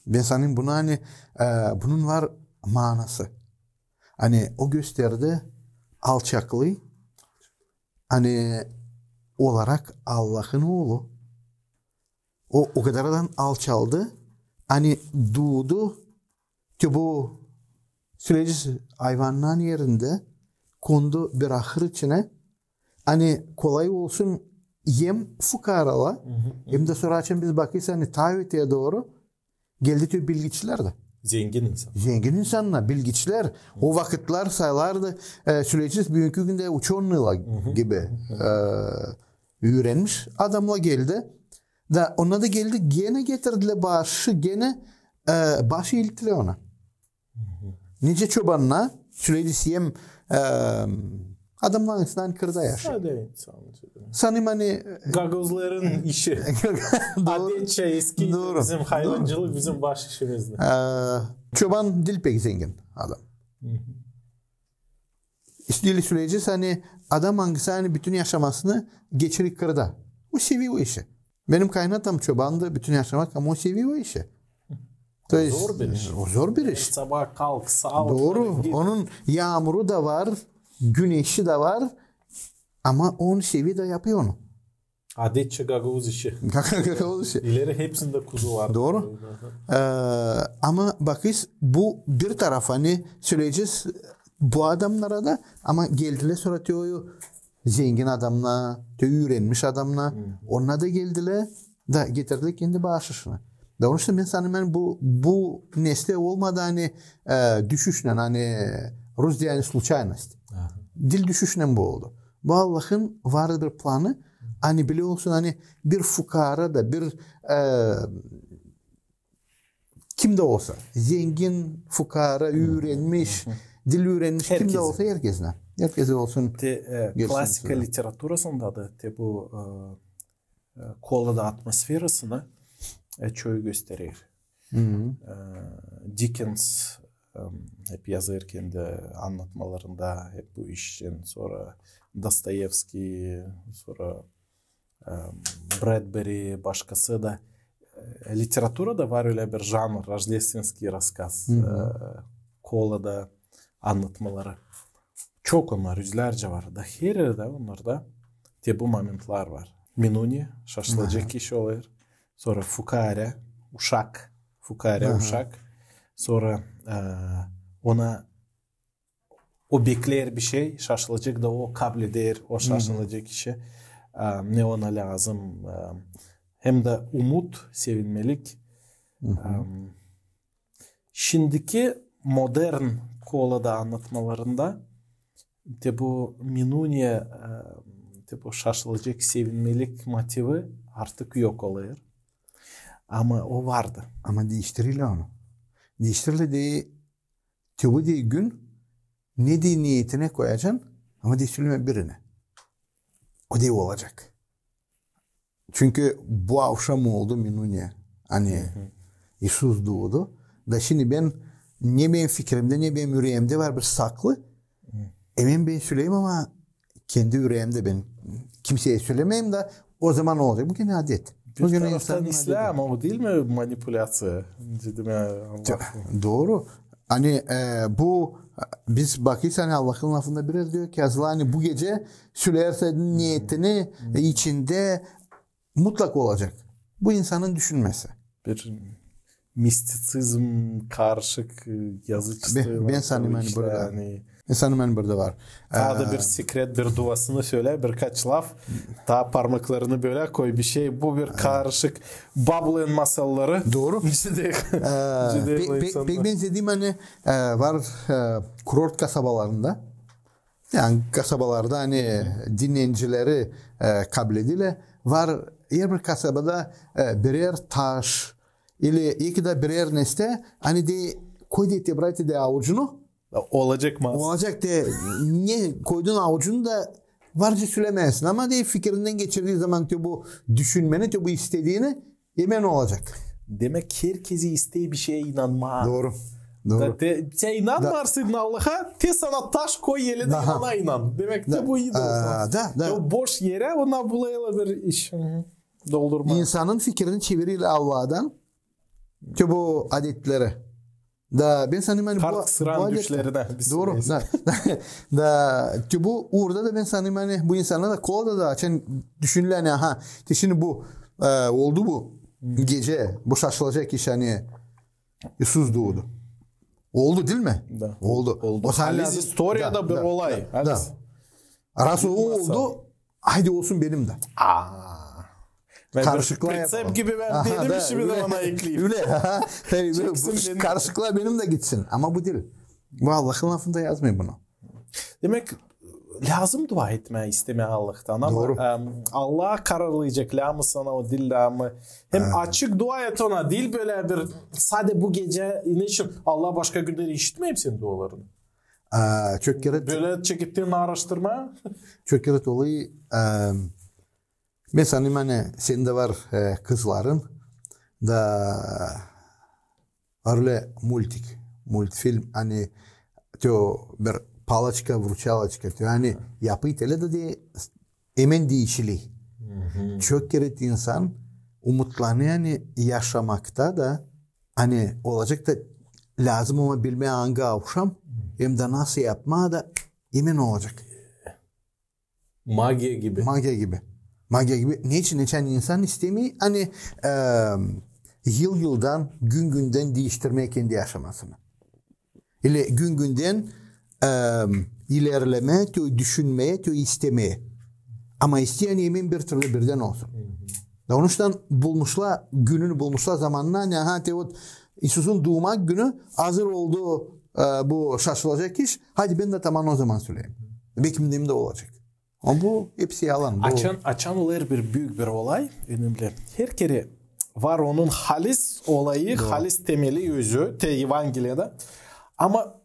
Bän sanêrım, buna, ani, e, bunun var manası. Ani o gösterdi alçaklıı, ani olarak Allahın oolu. O, o kadar da alçaldı, ani duudu te bu söleyecez ayvannarın erindä, kondu bir ahır içinä, ani kolay olsun hem fukaarala, hem dä sora açan biz bakêrız, ani taa öteyä dooru geldi te bilgiçilär dä. Zengin insan. Zengin insannar, bilgiçilär. O vakıtlar sayılardı, e, söleyecez, büünkü gündä uçennıılar gibi, e, üürenmiş adamnar geldi. Da onnar da geldi, genä getirdilär baaşı, genä, e, baş iilttilär ona. Nicä çobannar, söleyecez hem, e, adamnar, ani kırda yaşêêr. Sade insan. Sanêrım, ani, e, gagauzların işi. Dooru. Adetçä eski bizim hayvancılık, bizim baş işimizdi. E, çoban diil pek zengin adam. İştä söleyecez, ani adam, angısı, ani bütün yaşamasını geçirer kırda. O sever o işi. Benim kaynatam çobandı bütün yaşamak, ama o sever o işi. То есть, zor bir iş. O zor bir iş. Sabaa kalk, saa ol. Dooru. Onun yaamuru da var, güneşi dä var, ama onu sever da yapêr onu. Adetçä gagauz işi. Gagauz işi. İleri hepsindä kuzu var. Dooru. E, ama bakêrız, bu bir taraf, ani söleyecez bu adamnara da, ama geldilär sora te o zengin adamnar, te üürenmiş adamnar. Onnar da geldilär, da getirdilär kendi baaşını. Da onuştan bän sanêrım, ani bu, bu nesle olmadı, ani, e, düşüşnän, ani rus deer, ani случайность. Diil düşüşnän bu oldu. Bu Allahın vardı bir planı, ani bilä olsun, ani bir fukaara da, bir, e, kim dä olsa, zengin, fukaara, üürenmiş, diil üürenmiş, kim dä olsa, herkezinä. Herkezi olsun. Te, e, klasika literaturasında da te bu, e, e, kolada atmosferasını, e, çoyu gösterer. E, Dickens, e, hep yazêr kendi annatmalarında, hep bu işin, sora Dostoyevskiy, sora, e, Bredberi, başkası da. E, literaturada var ölä bir janr, рождественский рассказ, e, kolada annatmaları. Çok onnar, üzlärcä var. Da her erdä onnarda te bu momentlar var. Minuniye, şaşılacek kişi olêr. Sora fukaara, uşak. Fukaara, uşak. Sora, e, ona o bekleer bir şey, şaşılacek da o kableder o şaşılacek işi. E, ne ona lääzım. E, hem dä umut, sevinmelik. E, Şindiki modern kolada annatmalarında te bu minuniye, e, te bu şaşılacek, sevinmelik motivi artık yok olêr. Ama o vardı. Ama diiştirilär onu. Diiştirilär da Te bu deyni gün ne deyni neetine koyacan, ama deyni sölemä birinä. O deyni olacek. Çünkü bu avşam oldu minunya. Ani İisus duudu. Da şindi bän, ne benim fikirimdä, ne benim üreemdä var bir saklı. Emin bän söleyim, ama kendi üreemdä bän kimseyä sölemeyim da, o zaman olacek. Bu genä adet. Bu genä insanın adeti. İslää, ama o diil mi manipulyaţiya? Dedim ya, Allah. Dooru. Ani, e, bu, biz bakêrız, ani Allahın lafında bir er diyor ki, yazılı, ani bu gecä söleersin neetini, e, içindä mutlak olacek. Bu insanın düşünmesi. Bir misticizm, karışık, e, yazıcısı. Bän sanêrım, ani burada. Bän sanêrım, ani burada var. Taa da bir sekret, bir duasını sölä, birkaç laf. Taa parmaklarını bölä koy, bir şey. Bu bir karışık Babılın masalları. Dooru. Pek benzediim, ani, e, var, e, kurort kasabalarında. Yani kasabalarda, ani dinlencileri, e, kabledilär. Var, herbir kasabada, e, birer taş, ili iki dä birer nesnä, ani deyni koy deyni te bırak deyni avucunu. Olacek mı? Olacek deyni, ne koydun avucunu da varca sölemeyäsin. Ama deyni fikirindän geçirdii zaman te bu düşünmeni, te bu istediini, emin olacek. Demäk, herkezi isteer bir şeyä inanmaa. Dooru. Dooru. Te, te inanmêêrsın Allaha, te sana taş koy, yele dä ona inan. Demäk, te bu idol. Da, da. Te boş erä ona bulêrlar bir iş doldurmaa. İnsanın fikirini çevirer Allahdan. Te bu adetleri. Da bän sanêrım, ani bu, bu adet. Dooru. Da, da, te bu uurda da bän sanêrım, ani bu insannar da kolay da, da açan düşündülär, ani, aha, te şindi bu, e, oldu bu gecä, bu şaşılacak iş, ani İisus duudu. Oldu diil mi? Da. Oldu. Oldu. O zaman haliz istoriyada bir olay. Da. Ras o oldu, haydi olsun benim dä. Aa. Karışıklık yapalım. Pritsep gibi bän dedim, şindi dä ona ekleyim. Ölä, aha. Karışıklık benim dä gitsin. Ama bu diil. Bu Allahın lafında yazmêêr bunu. Demäk, lääzım dua etmää, istemää Allahtan. Ama, em, Allah kararlayacek, lääzım sana o diil, lääzım. Hem açık dua et ona, diil bölä bir, sade bu gecä, neçin Allah başka günneri işitmeer senin dualarını. Aa, çok kerä. Bölä çekettin aaraştırmaa. Çok kerä olayı, e, bän sanêrım, ani sendä var, e, kızların da var ölä multik, multfilm, ani te o bir палочка-выручалочка, te, ani yapêr telä dä deyni emin diişiler. Çok kerä insan umutlanêr, ani yaşamakta da, ani olacek da lääzım ama bilmää angı avşam, hem dä nasıl yapmaa da emin olacek. Magiya gibi. Magiya gibi. Magiya gibi. Neçin, neçin insan istemeer, ani, e, yıl-yıldan, gün-gündän diiştirmää kendi yaşamasını. İli gün-gündän, e, ilerlemää, te düşünmää, te istemää. Ama isteer, ani emin bir türlü birdän olsun. Da onuştan bulmuşlar, gününü bulmuşlar, zamanını, ani, aha, te ot İisusun duumak günü, hazır oldu, e, bu şaşılacak iş. Haydi bän dä taman o zaman söleyim. Bekim deyni dä olacek. Ama bu hepsi yalan. Bu açan, açan olêr bir büük bir olay, önemli. Her kerä var onun haliz olayı, haliz temeli, özü, te Evangeliyada. Ama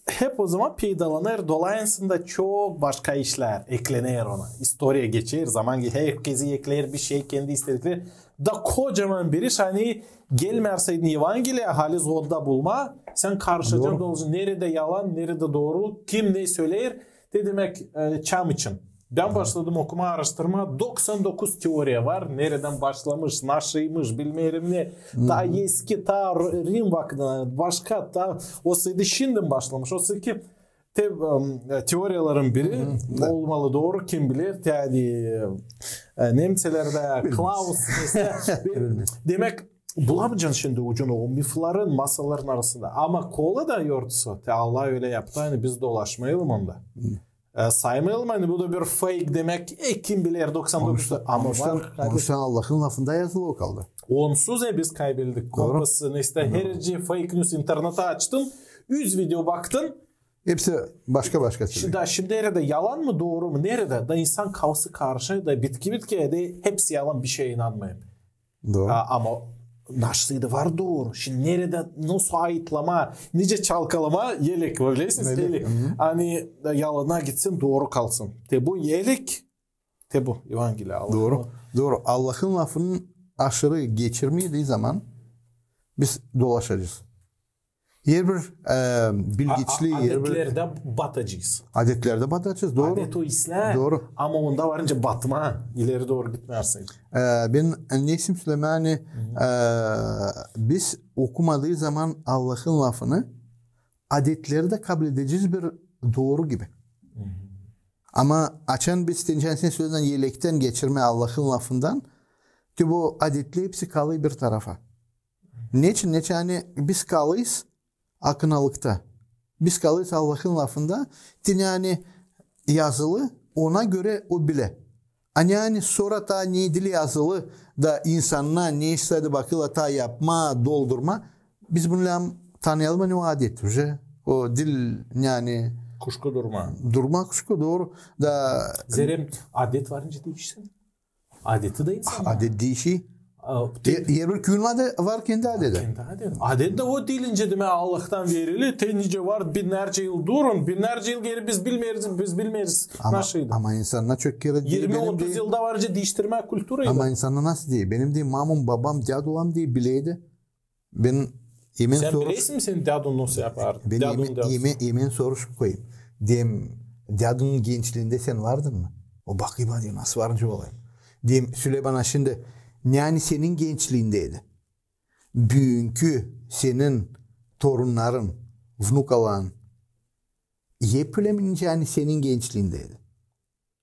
hep o zaman peydalanêr, dolayısında çok başka işlär eklener ona. İstoriya geçer, zaman ge-, herkezi ekleer bir şey, kendi istedikleri. Da kocaman bir iş, ani gelmeerseydin Evangeliya, haliz odda bulmaa, sän karışacan da olsun, neredä yalan, neredä dooru, kim ne söleer, te demäk, e, çam için. Bän başladım okumaa, aaraştırmaa, doksan dokuz teoriya var, neredän başlamış, naşıymış, bilmeerim ne, taa eski, taa R-, Rim vakıdından başka, taa o sırada şindi başlamış, o sırada ki te, e, teoriyaların biri olmalı, dooru, kim biler, te, ani, e, nemţelerdä Klaus, demäk, bulamayacan şindi ucunu o mifların, masalların arasında. Ama kola da yortusu, te Allah ölä yaptı, ani biz dolaşmayalım onda. E, saymayalım, ani bu da bir fake demäk, e, kim biler, doksan dokuz. Ama onuştan, var, onuştan Allahın lafında yazılı o kaldı. Onsuz e biz kaybeldik kompası, neysä, her şey fake news, internetä açtın, üz video baktın. Hepsi başka-başka. Şindi, şindi neredä yalan mı, dooru mu, neredä? Da insan kafası karışêr da bitki-bitki, e, de hepsi yalan, bir şeyä inanmayın. Dooru. A, ama Naşıydı var dooru. Şindi neredä, nasıl ayıtlama, nicä çalkalama elek, bilersiniz, elek. Ani yalana gitsin, dooru kalsın. Te bu elek, te bu Evangeliya. Dooru. Dooru. Allahın lafını aşırı geçirmediyi zaman biz dolaşacez. Herbir bilgiçli, herbir adetlerdä batacez. Adetlerdä batacez, dooru. Adet o islää, dooru. Ama onda varınca batma, ileri dooru gitmeyäsin. Bän ne isteerim sölemää, ani biz okumadıı zaman Allahın lafını, adetleri dä kabledecez bir dooru gibi. Ama açan biz tencääni sölemää elektän geçirmää Allahın lafından, te bu adetleri hepsi kalêr bir tarafa. Neçin? Neçin ani biz kalêrız akınalıkta. Biz kalêrız Allahın lafında, te ne ani yazılı, ona görä o bilä. Ani, ani sora taa ne diil yazılı, da insannar ne islää bakêrlar taa yapmaa, doldurmaa. Biz bunu lääzım tanıyalım, ani o adet uje. O diil, ani kuşku durmaa. Durmaa kuşku, dooru. Da zerä adet varınca diişsin. Adeti dä insan. Adet diişer. Herbir küüyün var kendi adeti. Kendi adeti. Adet dä o diilince demää Allahtan verili. Te nicä var binnärcä yıl durun. Binnärcä yıl geeri biz bilmeeriz, biz bilmeeriz. Ama, naşıydı. Ama insannar çok kerä deyni. Yirmi otuz yılda varınca diiştirmää kulturayı. Ama insannar nasıl deyni? Benim deyni mamum, babam, dädulam deyni bileydi. Bän emin soruş... Sän bilersin mi, senin dädun nasıl yapardı? Bän emin soruş koyêrım. Deerim, dädunun gençliindä sän vardın mı? O bakêr bana, deyni, nasıl varınca olayım. Deerim, sölä bana şindi, ne ani senin gençliindeydi? Büünkü senin torunnarın, vnukaların hep ölä mi, nicä ani senin gençliindeydi?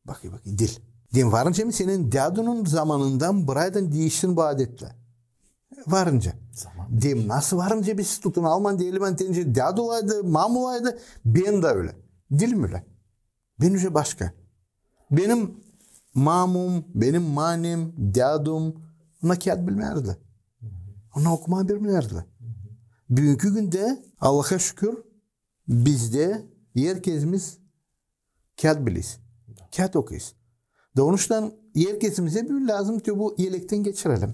Bakêr, bakêr, diil. Deerim, varınca mı senin dädunun zamanından buraydan diişsin bu adetlär? Varınca. Deerim, nasıl varınca, biz tutunalım deyni, deyni, deyni, dädu olaydı, mam olaydı, bän dä ölä. Diilim ölä. Bän uje başka. Benim mamum, benim manem, dädum, onnar kiyat bilmärdilär. Onnar okumaa bilmärdilär. Büünkü gündä, Allaha şükür, bizdä herkezimiz kiyat bileyiz. Kiyat okuyêrız. Da onuştan herkezimizä büün lääzım te bu elektän geçirelim.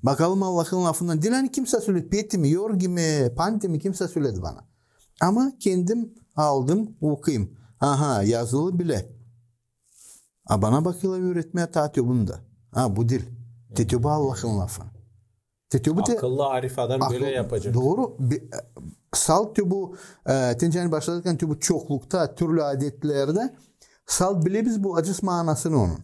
Bakalım Allahın lafından. Diil ani kimsä söledi, Peti mi, Yorgi mi, Panti mi, kimsä söledi bana. Ama kendim aldım, okuyêrım. Aha, yazılı bilä. A bana bakêrlar üüretmää taa te bunu da. A, bu diil. Te te bu Allahın lafı. Te te bu te... Akıllı, arif adam bölä yapacek. Dooru. Salt te bu, e, tencääni başladık, ani te bu çoklukta, türlü adetlerdä salt bilä biz bulacez maanasını onun.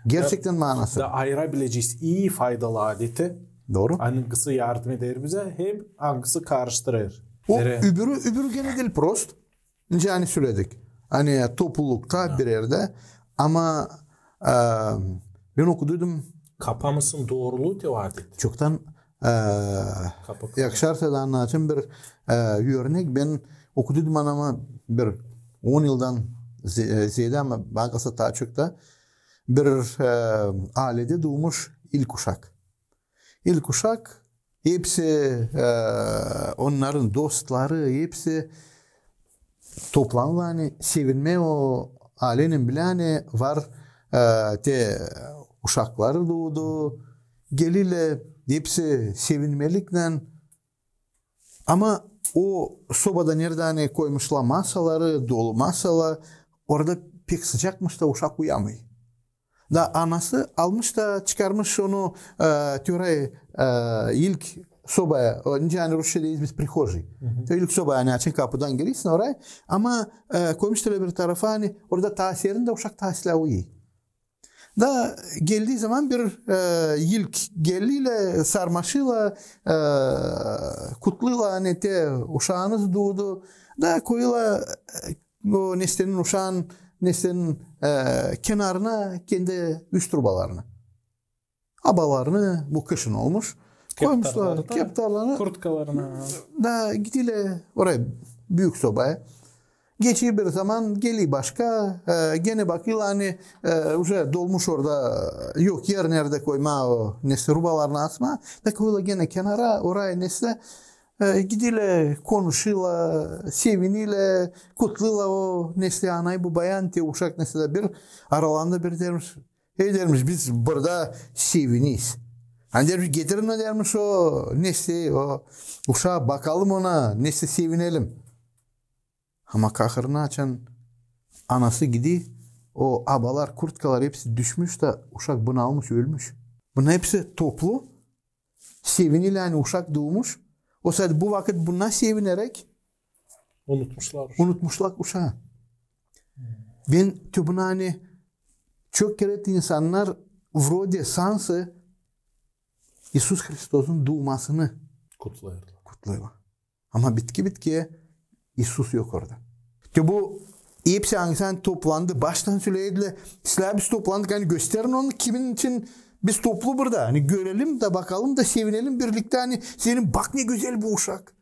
Gerçektän maanasını. Da ayırabilecez ii, faydalı adeti. Dooru. Angısı yardım eder bizä, hem angısı karıştırêr. O öbürü, öbürü genä diil prost. Nicä ani söledik. Ani toplulukta bir erdä. Ama, e, bän okuduydum. Kapamısın dooruluu te o adet. Çoktan, e, yakışarsa da annadacam bir, e, örnek. Bän okuduydum anama bir on yıldan ze-, e, zeedä, ama bana kalsa taa çok da. Bir, e, aledä duumuş ilk uşak. İlk uşak, hepsi, e, onnarın dostları, hepsi toplanêrlar, ani sevinmää o alenen bilä, ani var, e, te uşakları duudu. Gelilär, hepsi sevinmeliknän. Ama o sobada, neredä ani koymuşlar masaları, dolu masalar, orada pek sıcakmış da uşak uyamêêr. Da anası almış da çıkarmış onu, e, te orayı, e, ilk sobaya, o, nicä ani rusça deeriz biz, прихожей. Te ilk sobaya, ani açan kapudan girersin orayı. Ama, e, koymuşlar bir tarafa, ani orada taa serin da uşak taa islää uyuyêr. Da geldii zaman bir, e, ilk gelilär, sarmaşêrlar, e, kutlêêrlar, ani te uşaanız duudu. Da koyêrlar, e, o nestenin, uşaan nestenin, e, kenarına kendi üst rubalarını. Abalarını, bu kışın olmuş. Koymuşlar keptarlarını, kurtkalarını. Da giderlär oraya, büük sobaya. Geçer bir zaman, geler başka, e, genä bakêrlar, ani, e, uje dolmuş orada, yok er neredä koymaa o neste rubalarını asmaa. Da koyêrlar genä kenara, oraya neste, e, giderlär, konuşêrlar, sevinerlär, kutlêêrlar o neste anayı, bobayı, ani te uşak neste da bir aralarında bir dermiş, e, dermiş, biz burada sevineriz. Ani dermiş, getirin o, dermiş, o neştä, o uşaa, bakalım ona, neştä sevinelim. Ama kahırına açan anası gidi, o abalar, kurtkalar hepsi düşmüş da uşak bunalmış, ölmüş. Bunnar hepsi toplu sevinilär, ani uşak duumuş. O saatte bu vakıt bunnar sevineräk unutmuşlar uşaa. Bän te bunu, ani çok kerä insannar vrode sansı İisus Hristosun duumasını kutlêêrlar. Ama bitki-bitkiyä İisus yok orada. Te bu hepsi angısı toplandı, baştan söledi: Siz, biz toplandık, ani gösterin onu, kimin için biz toplu burada. Ani görelim da, bakalım da, sevinelim birliktä. Ani senin, bak ne gözäl bu uşak.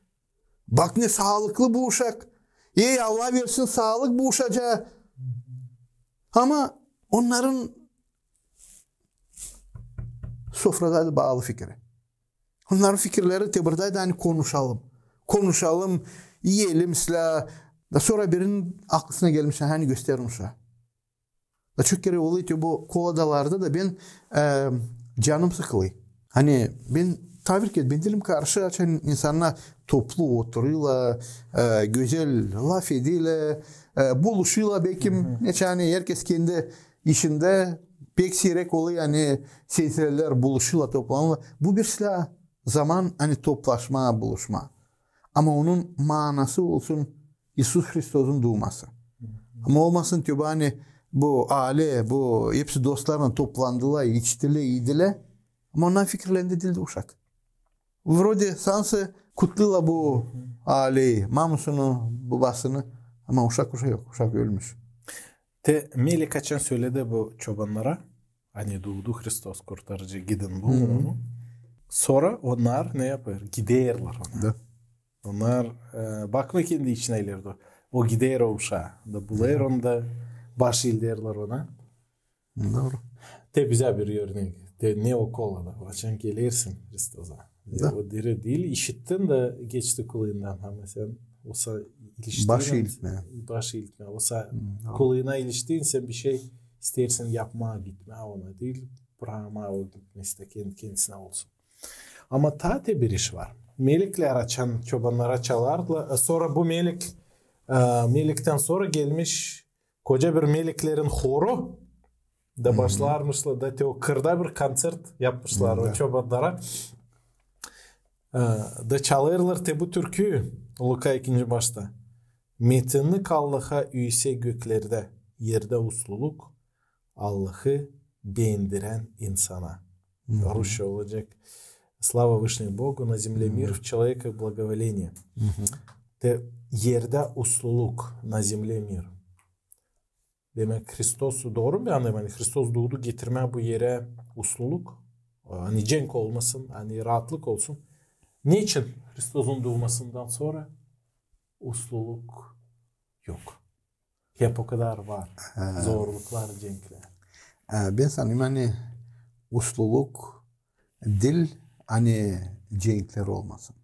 Bak ne saalıklı bu uşak. Ey, Allah versin saalık bu uşacaa. Ama onnarın sofradaydı baalı fikiri. Onnarın fikirleri te buradaydı, ani konuşalım. Konuşalım, iyelim, islää. Da sora birinin aklısına gelmiş, ani gösterin uşaa. Da çok kerä olêr te bu koladalarda da bän, e, canım sıkılêr. Ani bän tabii ki, bän diilim karşı, açan insannar toplu oturêrlar, e, gözäl lafedêrlär, e, buluşêrlar, bekim, neçin, ani herkez kendi işindä, pek siirek olêr, ani sensirelär buluşêrlar, toplanêrlar. Bu bir islää zaman, ani toplaşmaa, buluşmaa. Ama onun maanası olsun İisus Hristosun duuması. Ama olmasın te bu, ani bu aile, bu hepsi dostlarlan toplandılar, içtilär, iidilär. Ama onnarın fikirlerindä diildi uşak. Vrode sansı kutlêêrlar bu aileyi, mamusunu, bubasını. Ama uşak, uşak yok, uşak ölmüş. Te Melik açan söledi bu çobannara, ani duudu Hristos Kurtarıcı, gidin bulun onu. Sora onnar ne yapêr? Giderlär ona. Da. Onnar, e, bakmêêr kendi içinä, ileri o gider o uşaa. Da bulêr onu da baş ilderlär ona. Dooru. Te bizä bir örnek. Te ne o kolada? Açan gelersin Hristosa. Da. O diri diil, işittin da geçti kulundan. Ama sän osa iliştin. Baş iltmää. Baş iltmää. Osa kuluna iliştin, sän bir şey isteersin yapmaa, gitmää ona diil, brakmaa o gitmää, kendi-kendisindä olsun. Ama taa te bir iş var. Meliklär açan çobannara çalardılar. E, sora bu melik, e, meliktän sora gelmiş koca bir meliklerin horu da başlarmışlar da te o kırda bir konţert yapmışlar o çobannara. E, da çalêrlar te bu türküyü Luka ikinci başta. Metinlik Allaha üüsek göklerdä, erdä usluluk Allahı beendirän insana. Rusça olacek: Слава Вышнему Богу, на земле мир, в человеке благоволение. Te erdä usluluk, на земле мир. Demäk, Hristos, dooru mu annêêrım, ani Hristos duudu getirmää bu erä usluluk, ani cenk olmasın, ani raatlık olsun. Neçin Hristosun duumasından sora usluluk yok? Hep o kadar var zorluklar, cenklär. E, bän sanêrım, ani usluluk diil, ani cenklär olmasın.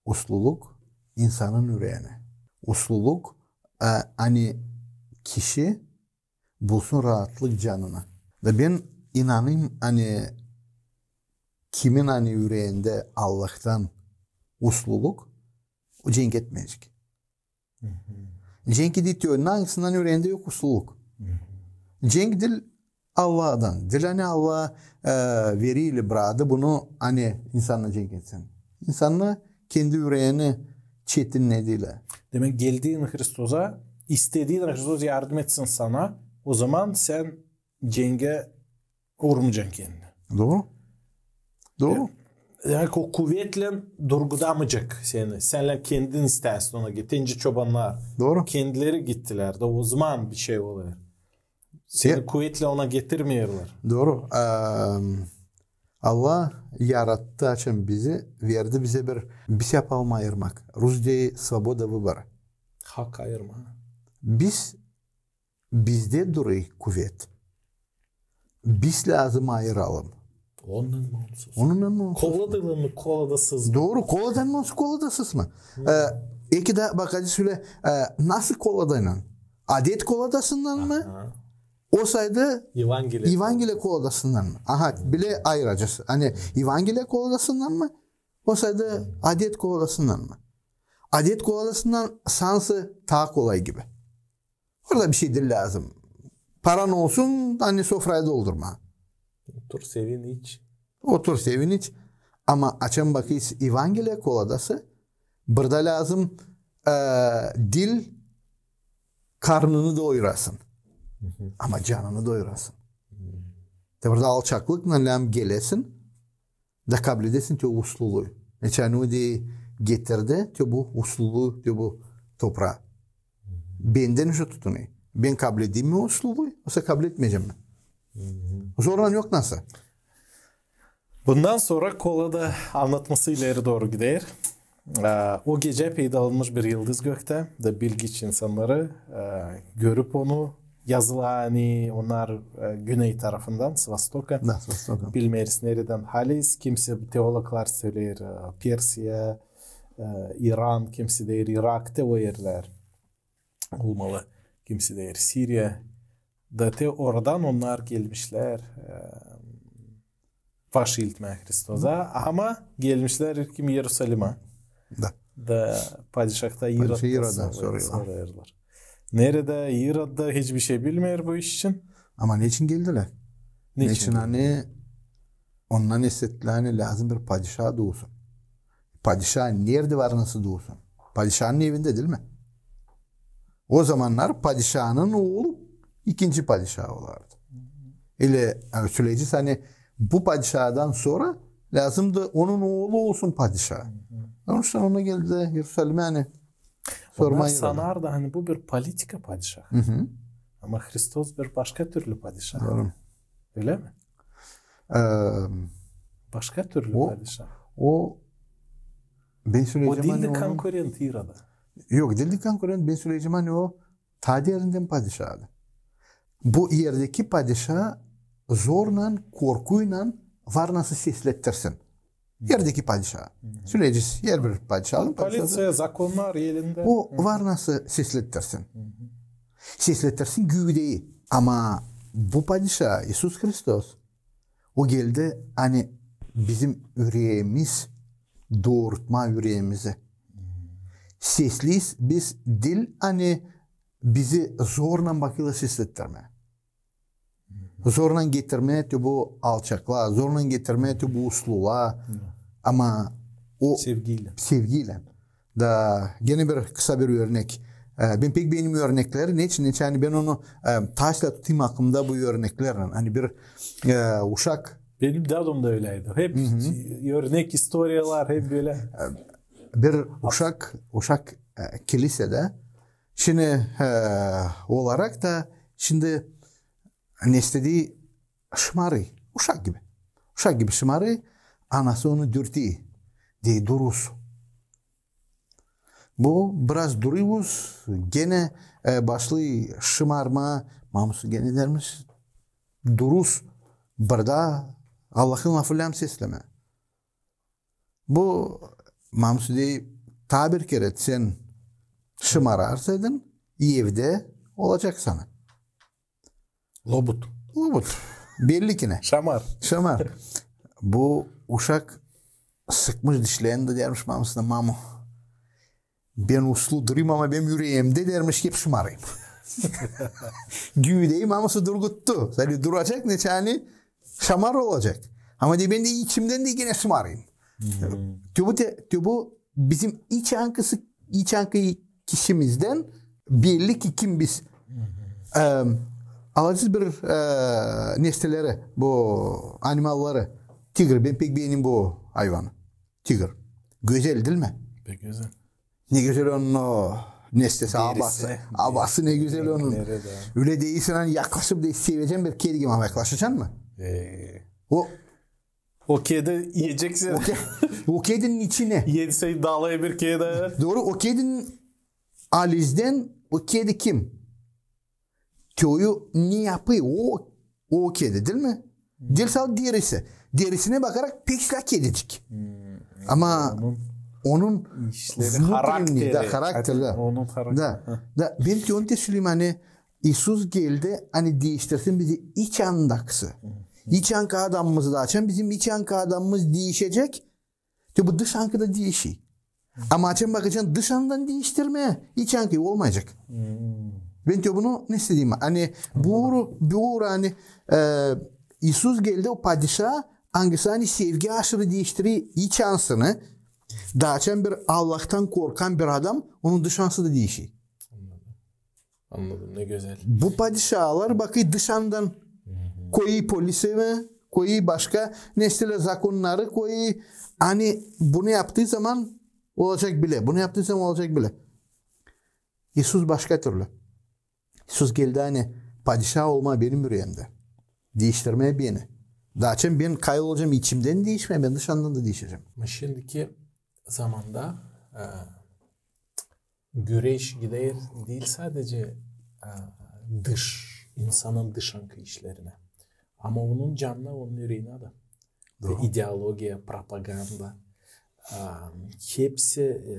Usluluk insanın üreeni. Usluluk, e, ani kişi bulsun raatlık canına. Da bän inanêrım, ani kimin, ani üreendä Allahtan usluluk, o cenk etmeyecek. Cenk edecek te ondan, angısının üreendä yok usluluk. Cenk diil Allahtan. Diil, ani Allah, e, verdi bunu, ani insannar cenk etsin. İnsannar kendi üreeni çetinnedilär. Demäk, geldin Hristosa, istedin Hristos yardım etsin sana, o zaman sän cengä urmayacan kendini. Dooru. Dooru. Demäk, o kuvetlän durgudamayacek seni. Sän kendin isteersin ona git. Nicä çobannar. Dooru. Kendileri gittilär da, o zaman bir şey olêr. Seni kuvetlän ona getirmeerlär. Dooru. Eee, Allah yarattı, açan bizi, verdi bizä bir, biz yapalım ayırmak. Rus deer, svoboda vıbora. Hak ayırmaa. Biz Bizdä durêr kuvet. Biz lääzım ayıralım. Onunnan mı onsuz? Onunnan mı onsuz? Koladalı mı, koladasız mı? Dooru, koladan mı onsuz, koladasız mı? E, eki dä bak, hadi sölä, e, nasıl koladaylan? Adet koladasından mı? Aha. Olsaydı Evangeliya koladasından mı? Aha, bile ayıracez. Ani Evangeliya koladasından mı? Olsaydı adet koladasından mı? Adet koladasından sansı taa kolay gibi. Orada bir şey diil lääzım. Paran olsun, ani sofrayı doldurma. Otur, sevin, iç. Otur, sevin, iç. Ama açan bakêrsın Evangeliya koladası, burada lääzım, e, diil karnını doyurasın, ama canını doyurasın. Te burada alçaklıklan lääzım gelesin, da kabledesin te usluluu. Neçin ani o da getirdi te bu usluluu te bu topraa. Bendän uşa tutunêr. Bän kabledeyim mi usluluu, osa kabletmeyecäm mi? Zorlan yok nasıl. Bundan sora kolada annatması ileri dooru gider. E, o gecä peydalanmış bir yıldız göktä, da bilgiç insannarı, e, görüp onu, yazılar, ani onnar, e, güney tarafından, s vostoka. Da, s vostoka. Bilmeeriz neredän haliz. Kimsi teologlar söleer, e, Persiya, e, İran, kimsi deer İrak, te o erlär olmalı, kimsi deer Siriya. Da te oradan onnar gelmişlär, e, faşiltmää Hristosa, ama gelmişlär ilkin İerusalima. Da. Da padişahta İroddan sorêrlar. Neredä İrod da hiç bir şey bilmeer bu iş için. Ama neçin geldilär? Neçin? Neçin ani ondan istettiyler, ani lääzım bir padişa duusun. Padişa neredä var, nasıl duusun? Padişanın evindä, diil mi? O zamannar padişanın oolu ikinci padişa olardı. İle, ani, söleyecez, ani bu padişadan sora lääzımdı onun oolu olsun padişa. Onuştan ona geldi İerusalimä, ani sormaa. Onnar sanardı, ani bu bir politika padişahı. Ama Hristos bir başka türlü padişah. Dooru. Ölä mi? Eee, başka türlü padişah. O, bän söleyecäm, o diildi, ani konkurent İroda. Yok, diildi konkurent, bän söleyecäm, ani o taa derindän padişahdı. Bu erdeki padişa zornan, korkuynan var nasıl seslettirsin. Erdeki padişa. Söleyecez, herbir padişanın padişası. Polisiya, zakonnar elindä. O var nasıl seslettirsin. Seslettirsin Güdeyi. Ama bu padişa, İisus Hristos, o geldi, ani bizim üreemiz, doorutmaa üreemizi. Sesliyiz biz diil, ani bizi zornan bakêrlar seslettirmää. Zornan getirmää te bu alçaklaa, zornan getirmää te bu uslulaa. Ama o sevgiylän. Da genä bir kısa bir örnek. E, bän pek beenerim örnekleri. Neçin? Neçin ani bän onu, e, taşla tutêrım aklımda bu örneklerlän. Ani bir, e, uşak. Benim dadum da öläydi. Hep örnek, istoriyalar, hep bölä. Bir uşak, uşak, e, kilisedä. Şindi, e, olarak da şindi neştä deer şımarêr. Uşak gibi. Uşak gibi şımarêr. Anası onu dürter. Deer: duruz. Bu biraz durêr, genä, e, başlêêr şımarmaa. Mamusu genä dermiş: duruz. Burada Allahın lafı lääzım seslemää. Bu mamusu deer: taa bir kerä sän şımararsaydın, evdä olacek sana. Lobut. Lobut. Belli ki ne. Şamar. Şamar. Bu uşak sıkmış dişlerini da dermiş mamusuna: mamu, bän uslu durêrım, ama benim üreemdä, dermiş, hep şımarêrım. Güdeyi mamusu durguttu. Sade duracek, neçin ani şamar olacek. Ama deer, bän dä içimdän dä genä şımarêrım. Te bu, te bu bizim iç ankısı, iç ankı kişimizdän belli ki kim biz. Em, alacez bir, e, nesneleri, bu animalları. Tigr, bän pek beenerim bu ayvanı. Tigr. Gözäl, diil mi? Pek gözäl. Ne gözäl onun o nesnesi, abası. Abası ne gözäl onun. Ölä deersin, ani yaklaşıp da sevecän bir kedi gibi, ama yaklaşacan mı? O kedi iyecek seni. O kedinin içinä. Yedi şey dalay bir kedi. Dooru, o kedinin alizdän, o kedi kim? Te oyu ne yapêr? O, o kedi, diil mi? Diil sade derisi. Derisinä bakarak pek islää kedicik. Ama onun işleri, vnutrennyi, harakteri. Da, harakteri. Da, bän te onu te söleyim, ani İisus geldi, ani diiştirsin bizi içandakısı. İçankı adamımızı da açan bizim içankı adamımız diişecek. Te bu dışankı da diişi. Ama açan bakacan dışandan diiştirmää, içankı olmayacek. Ben te bunu ne istediim? Ani bu, bu, ani e, İisus geldi, o padişa, angısı ani sevgi aşırı diiştirer içansını. Da açan bir Allahtan korkan bir adam, onun dışansı da diişer. Anladım, ne gözäl. Bu padişalar bakıy dışandan, koyuy polisi mi, koyuy başka nesnelär, zakonnarı koyuy. Ani bunu yaptıı zaman olacek bile, bunu yaptıı zaman olacek bile. İisus başka türlü. İisus geldi, ani padişa olmaa benim üreemdä. Diiştirmää beni. Da açan ben kayıl olacam içimdän diişmää, ben dışandan da diişecäm. Ama şindiki zamanda e, güreş gider diil sadece e, dış, insanın dışankı işlerinä. Ama onun canına, onun üreeninä dä. Ve ideologiya, propaganda, e, hepsi e,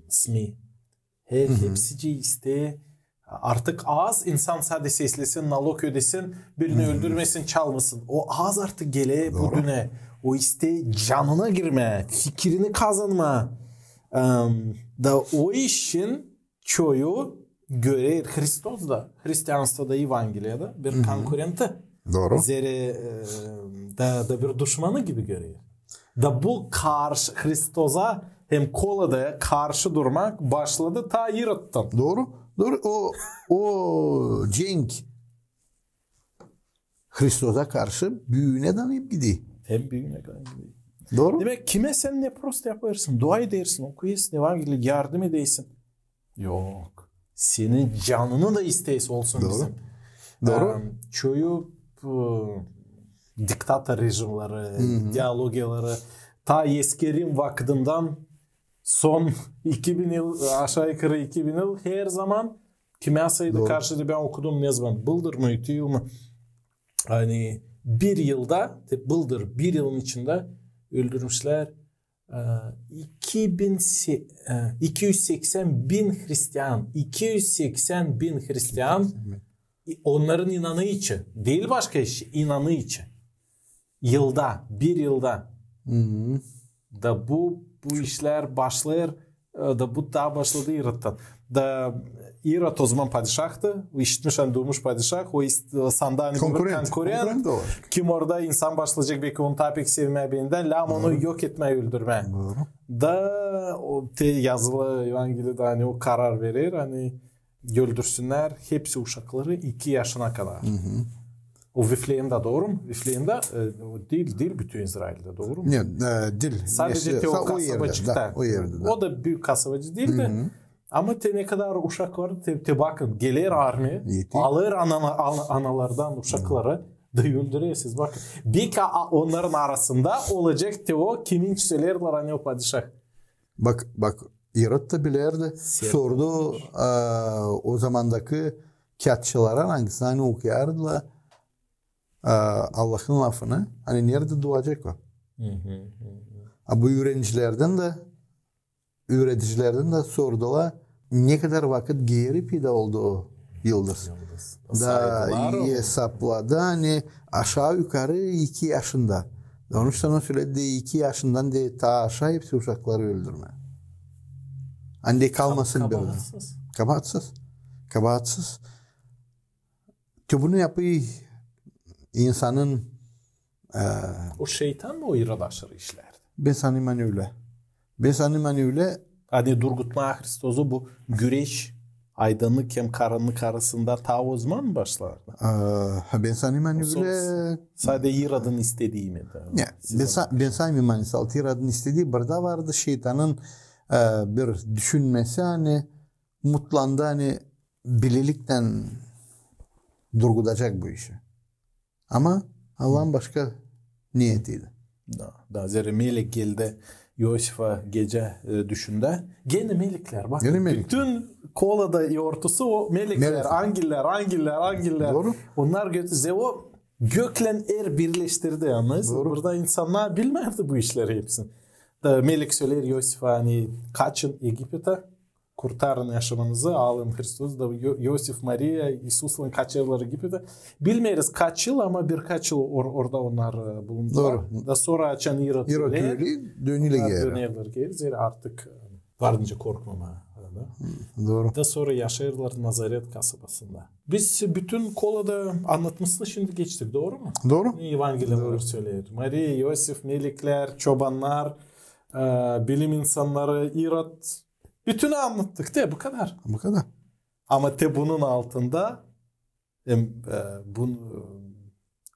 SMİ, her, hepsicii isteer. Artık az insan sade seslesin, nalog ödesin, birini öldürmesin, çalmasın. O az artık geler bu dünneyä. O isteer canına girmää, fikirini kazanmaa. Em, da o işin çoyu görer Hristos da, hristianstvo da, evangeliyada bir konkurenti. Zerä e, da, da bir duşmanı gibi görer. Da bu karşı Hristosa hem Koladaya karşı durmak başladı ta İrodtan. Dooru, dooru. O, o cenk Hristosa karşı büünä dayanıp gider. Hem büünä dayanıp gider. Dooru. Demäk, kimä sän ne prost yapêrsın, dua edersin, okuyêrsın evangeliyi, yardım edersin. Yok. Senin canını da isteersin olsun bizim. Dooru. Em, çoyu e, diktator rejimleri, ideologiyaları, ta eski Rim vakıdından son iki bin yıl, aşağı yukarı iki bin yıl her zaman kimyasaydı karşıdı. Ben okudum ne zaman, bıldır mı, ütü yıl mı? Ani bir yılda, te bıldır bir yılın içindä öldürmüşlär e, iki bin se-, e, iki üz seksän bin hristian, iki üz seksän bin hristian, onnarın inanıı için, diil başka iş, inanıı için. Yılda, bir yılda. Da bu, bu işlär başlêêr, e, da bu taa başladı İrodtan. Da İrod o zaman padişahtı, işitmiş, ani durmuş padişah, o ist-, o sanda, ani bir konkurent. Kim orada insan başlayacek beki onu taa pek sevmää bendän, lääm onu yok etmää, öldürmää. Da o te yazılı evangeliyada, ani o karar verer, ani öldürsünnär hepsi uşakları iki yaşına kadar. O Vifleemdä, dooru mu? Vifleemdä, e, o diil, diil bütün İzraildä, dooru mu? Ne, e, diil. Sadece te o kasabacıkta. O erdä, da. O da büük kasabacı diil dä. Ama te ne kadar uşak var, te, te bakın, geler armiya, alêr ana-, ana-, analardan uşakları da öldürer, siz bakın. Beki a-, onnarın arasında olacek te o, kimin söleerlär, ani o padişah. Bak, bak, İrod da bilerdi, sordu, e, o zamandakı kiyatçılara, angısını, ani okuyardılar, e, Allahın lafını, ani neredä duacek o. A bu üürenicilerdän dä, üüredicilerdän dä sordular, ne kadar vakıt geeri peyda oldu o yıldız. Da esapladı, ani aşaa-yukarı iki yaşında. Da onun için o söledi, iki yaşından da taa aşaa hepsi uşakları öldürmää. Ani kalmasın bir. Kabaatsız. Kabaatsız. Kabaatsız. Te bunu yapêr insanın, e, O şeytan mı o İroda aşırı işlärdi? Bän sanêrım, ani ölä. Bän sanêrım, ani ölä. Ani durgutmaa Hristosu bu güreş aydannık hem karannık arasında taa o zaman mı başlardı? E, bän sanêrım, ani ölä. Sade İrodun istedii mi? Ne, bän sa-, bän sanêrım, ani salt İrodun istedii, burada vardı şeytanın, e, bir düşünmesi, ani mutlandı, ani bilelikten durgudacek bu işi. Ama Allahın başka niyetiydi. Da, da zerä melek geldi İosifä gecä, e, düşündä. Genä meleklär, bak. Genä meleklär. Bütün Kolada ortusu o meleklär. Meleklär. Angellär, angellär, angellär. Dooru. Onnar götü-, zerä o göklän er birleştirdi, annarsın. Dooru. Burada insannar bilmärdi bu işleri hepsini. Da melek söleer İosifä, ani kaçın Egipetä. kurtarın yaşamanızı, alın Hristos da İo-, İosif, Mariya, İisuslan kaçêrlar Egipettä. Bilmeeriz kaç yıl, ama birkaç yıl or-, orada onnar, e, bulundular. Dooru. Da sora açan İrod ölä, dönülär geeri. Dönülär geeri. Artık, e, var nicä korkmamaa. Dooru. Da sora yaşêêrlar Nazaret kasabasında. Biz bütün Kolada annatmasını şindi geçtik, dooru mu? Dooru. Ne Evangeliyalar söleer. Mariya, İosif, meleklär, çobannar, e, bilim insannarı, İrod. Bütünü annattık, te bu kadar. Bu kadar. Ama te bunun altında, em, e, bun-, e,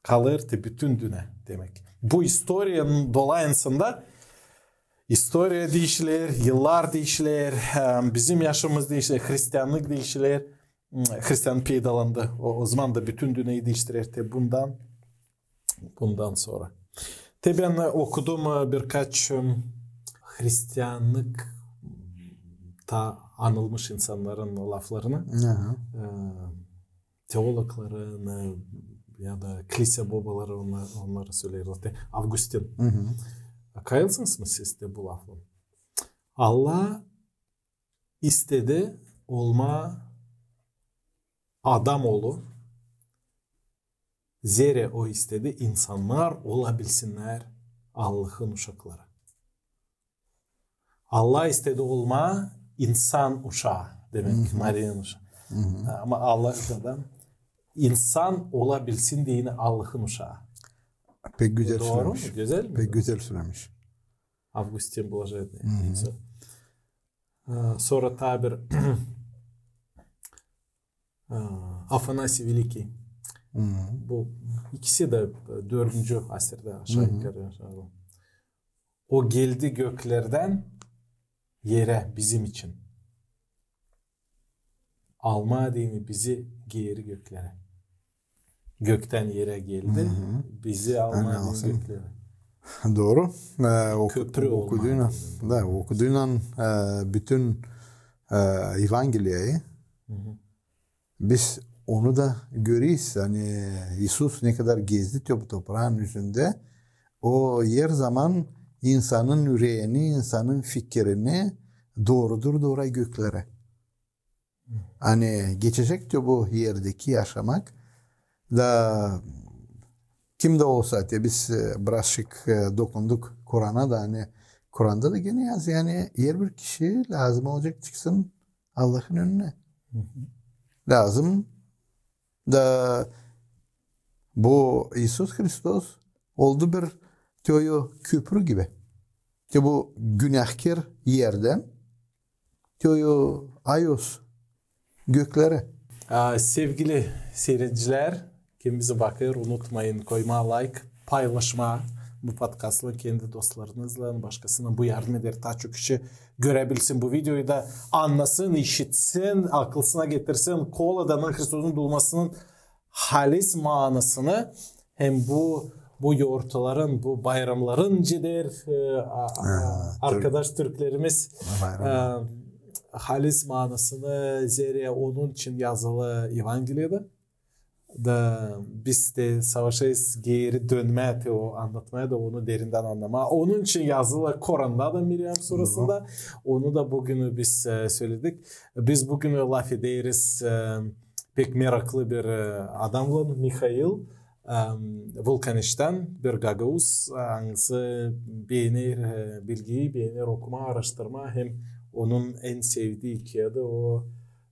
kalêr te bütün dünnä demäk. Bu istoriyanın dolayısında istoriya diişiler, yıllar diişiler, e, bizim yaşamamız diişiler, hristiannık diişiler. Hristian peydalandı. O, o zaman da bütün dünnäyı diiştirer te bundan, bundan sora. Te bän okudum, e, birkaç, e, hristiannıkta anılmış insannarın laflarını. Aha. E, teologların, e, ya da kilise bobaları onnar, onnarı söleerlär. Te Avgustin. Kayılsınız mı siz te bu lafın? Allah istedi olmaa adam oolu, zerä o istedi insannar olabilsinnär Allahın uşakları. Allah istedi olmaa insan uşaa, demäk, Mariyanın uşaa. Ama Allah adam insan olabilsin deyni Allahın uşaa. Pek gözäl sölemiş. Dooru mu? Gözäl mi? Pek gözäl sölemiş. Avgustin bulacak. E, sora taa bir, e, Afanasiy Velikiy. Bu ikisi dä, e, dördüncü asirdä aşaa yukarı yaşadı. O geldi göklerdän erä bizim için. Almaa deyni bizi geeri göklerä. Göktän erä geldi, bizi almaa deyni göklerä. Dooru. E, oku-, köprü olmaa okuduynan, deyni. Da, okuduynan, e, bütün, e, Evangeliyayı. Biz onu da göreriz, ani İisus ne kadar gezdi to-, topraanın üzündä, o her zaman insanın üreeni, insanın fikirini doorudur dooruya göklerä. Ani geçecek te bu erdeki yaşamak. Da kim dä olsa, te biz, e, birazçık, e, dokunduk Kurana da, ani Kuranda da genä yazılı, ani herbir kişi lääzım olacak çıksın Allahın önünä. Lääzım da bu İisus Hristos oldu bir te o köprü gibi. Te bu günahkär erdän te o ayos göklerä. A, sevgili siiredicilär, kim bizi bakêr, unutmayın koymaa layk, paylaşmaa bu podkastı kendi dostlarınızlan, başkasına bu yardım eder, taa çok kişi görebilsin bu videoyu da, annasın, işitsin, akılsına getirsin Koladanın, Hristozun duulmasının halis maanasını, hem bu, bu yortuların, bu bayramların nicä deer, e, a-, a-, arkadaş türklerimiz, e, halis maanasını, zerä onun için yazılı Evangeliyada. Da biz dä savaşêrız geeri dönmää te o annatmaya da onu derindän annamaa. Onun için yazılı Koranda da Miriam surasında. Onu da büünü biz, e, söledik. Biz büünü lafederiz, e, pek meraklı bir, e, adamlan, Mihail, e, Vulkaniçtän, bir gagauz, e, angısı beener, e, bilgiyi, beener okumaa, aaraştırmaa, hem onun en sevdii iki adı o,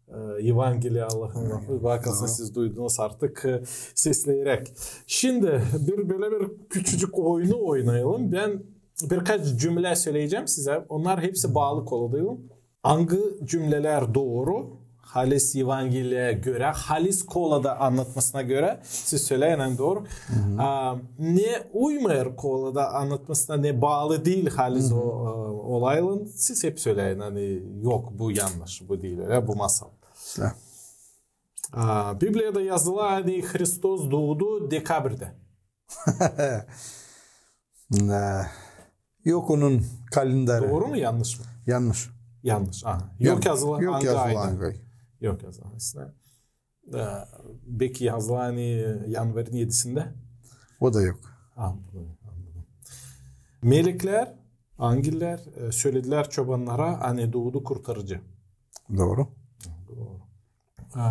e, Evangeliya, Allahın lafı. Bakın, siz duydunuz artık, e, sesleyeräk. Şindi bir, bölä bir küçücük oyunu oynayalım. Bän birkaç cümlä söleyecäm sizä. Onnar hepsi baalı Koladaylan. Angı cümlelär dooru, halis Evangeliyaya görä, halis Kolada annatmasına görä, siz söleyin, ani dooru. A, ne uymêêr Kolada annatmasına, ne baalı diil halis o, e, olaylan, siz hep söleyin, ani yok, bu yannış, bu diil ölä, bu masal. A, Bibliyada yazılı, ani Hristos duudu dekabrdä. Ne? Yok onun kalendarı. Dooru mu, yannış mı? Yannış. Yannış. Aha. Yok yazılı, yok yazılı angı ay. Yok yazılı. Aslında, e, beki yazılı, ani yanvarın edisindä. O da yok. Annadım, annadım. Meleklär, angellär, e, söledilär çobannara, ani duudu kurtarıcı. Dooru. E,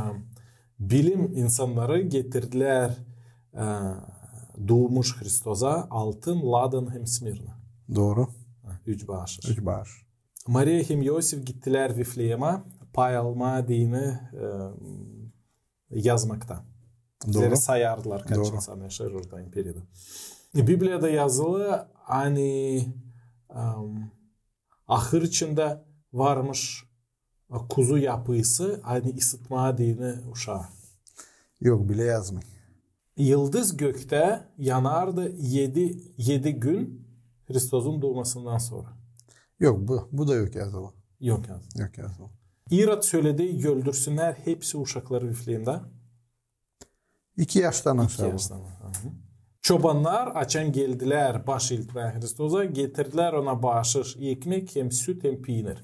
bilim insannarı getirdilär, e, duumuş Hristoza altın, ladan hem smirna. Dooru. E, üç baaşış. Üç baaş. Mariya hem İosif gittilär Vifleemä pay almaa deyni, e, yazmakta. Dooru. Bizleri sayardılar, kaç insan yaşêêr orada, imperiyada. E, Bibliyada yazılı, ani, em, ahır içindä varmış, e, kuzu yapısı, ani ısıtmaa deyni uşaa. Yok, bilä yazmêêr. Yıldız göktä yanardı edi, edi gün Hristozun duumasından sora. Yok, bu, bu da yok yazılı. Yok yazılı. Yok yazılı. İrod söledi, öldürsünnär hepsi uşakları Vifleemdä. İki yaştan aşaa. İki yaştan. Çobannar, açan geldilär baş iltmää Hristoza, getirdilär ona baaşış, ekmek hem süt hem piinir.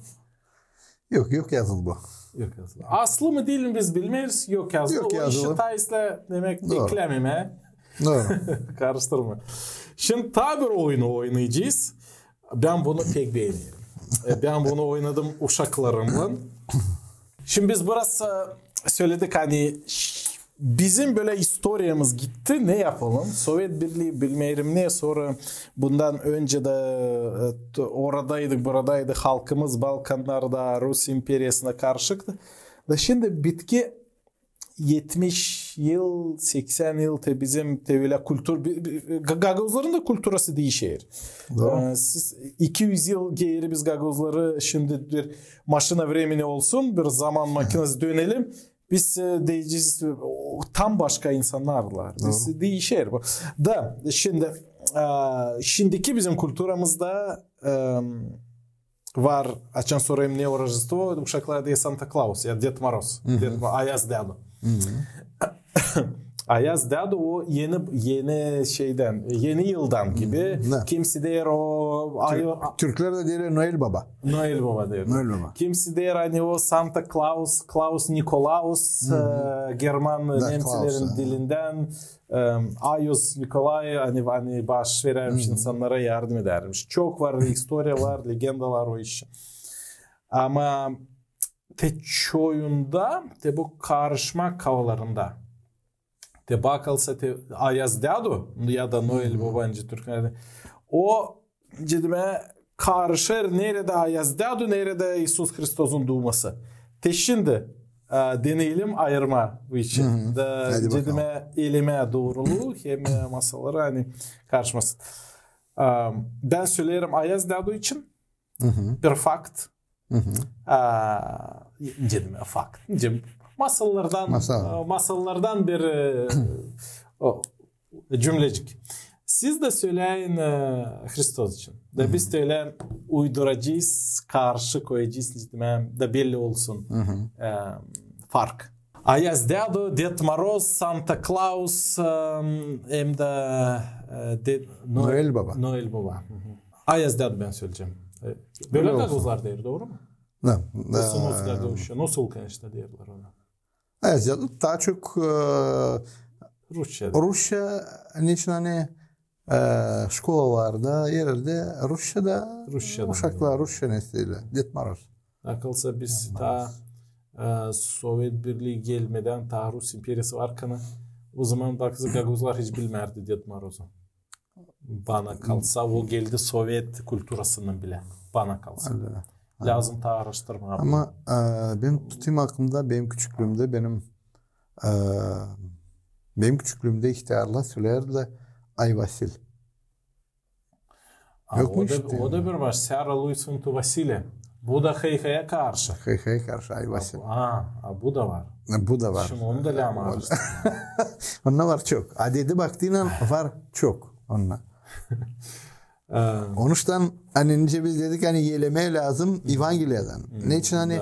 Yok, yok yazılı bu. Yok yazılı. Aslı mı, diil mi, biz bilmeeriz. Yok yazılı. Yok yazılı. O işi taa islää, demäk, eklämemää. Dooru. Karıştırma. Şindi taa bir oyunu oynayacez. Bän bunu pek beenerim. E, bän bunu oynadım uşaklarımnan. Şindi biz biraz, e, söledik, ani ş-, bizim bölä istoriyamız gitti, ne yapalım? Sovet Birlii, bilmeerim ne, sora bundan öncä dä, e, t-, oradaydı, buradaydı, halkımız Balkannarda Rus imperiyasına karışıktı. Da şindi bitki etmiş yıl, seksän yıl te bizim te ölä kultur, bi-, bi-, ga-, gagauzların da kulturası diişer. Dooru. E, siz iki üz yıl geeri biz gagauzları şindi bir maşina vremeni olsun, bir zaman makinası dönelim. Biz, e, deyecez, e, o, tam başka insannarlar. Biz diişer bu. Da şindi, e, şindiki bizim kulturamızda, e, var, açan sorêrım ne o Roždestvo, uşaklar deer Santa Klaus ya Ded Moroz. Ded Mo-, Ayaz Dedu. Ayaz Dedu o eni, eni şeydän, eni yıldan gibi. Kimisi deer o Türklär dä deerlär Noel Baba. Noel Baba deer. Noel Baba. Kimisi deer, ani o Santa Klaus, Klaus Nikolaus, e, german, nemţilerin dilindän. E, Ayaz Nikolay, ani, ani baaş verärmiş insannara, yardım edärmiş. Çok var istoriyalar, legendalar o işin. Ama te çoyunda, te bu karışma kavalarında, te bakalsa, te Ayaz Dedu ya da Noel Baba, nicä türklerdä, o, nicä demää, karışêr, neredä Ayaz Dedu, neredä İisus Hristozun duuması. Te şindi, e, deneyelim ayırmaa bu işi. Da, nicä demää, elemää dooruluu hem, e, masalları, ani karışmasın. E, bän söleerim Ayaz Dedu için bir fakt. E, nicä demää, fakt. Nicä, masallardan, e, masallardan bir, e, o, cümlecik. Siz dä söläyin, e, Hristoz için. Da biz dä ölä uyduracez, karşı koyacez, nicä demää, da belli olsun, e, fark. Ayaz Dedu, Ded Moroz, Santa Klaus, e, hem dä, e, de, Noel Baba. Noel Baba. Ayaz Dedu bän söleyecäm. E, bölä gagauzlar deer, dooru mu? Da, da. Nasıl, konecno, deerlär ona. Ayaz Dedu taa çok, e, rusça. Rusça, neçin ani, e, şkolalarda, hererdä rusça da, uşaklar rusça ne isteerlär. Ded Moroz. Bana kalsa biz taa, e, Sovet Birlii gelmedän, taa Rus imperiyası varkan, o zaman, bakırsın, gagauzlar hiç bilmärdi Ded Morozu. Bana kalsa, o geldi sovet kulturasından bilä. Bana kalsa. Lääzım taa aaraştırmaa. Ama, e, bän tutêrım aklımda, benim küçüklüümdä, benim, e, benim küçüklüümdä ihtärlar sölärdilär Ay Vasil. Yok, o da bir var. Seara lui Sfântu Vasile. Bu da hıy-hıya karşı. Hıy-hıya karşı, Ay Vasil. A, a, bu da var. Bu da var. Şindi onu da lääzım aaraştırmaa. Onda var çok. Adedi baktıynan var çok onda. Onuştan, ani nicä biz dedik, ani elemää lääzım Evangeliyadan. Neçin ani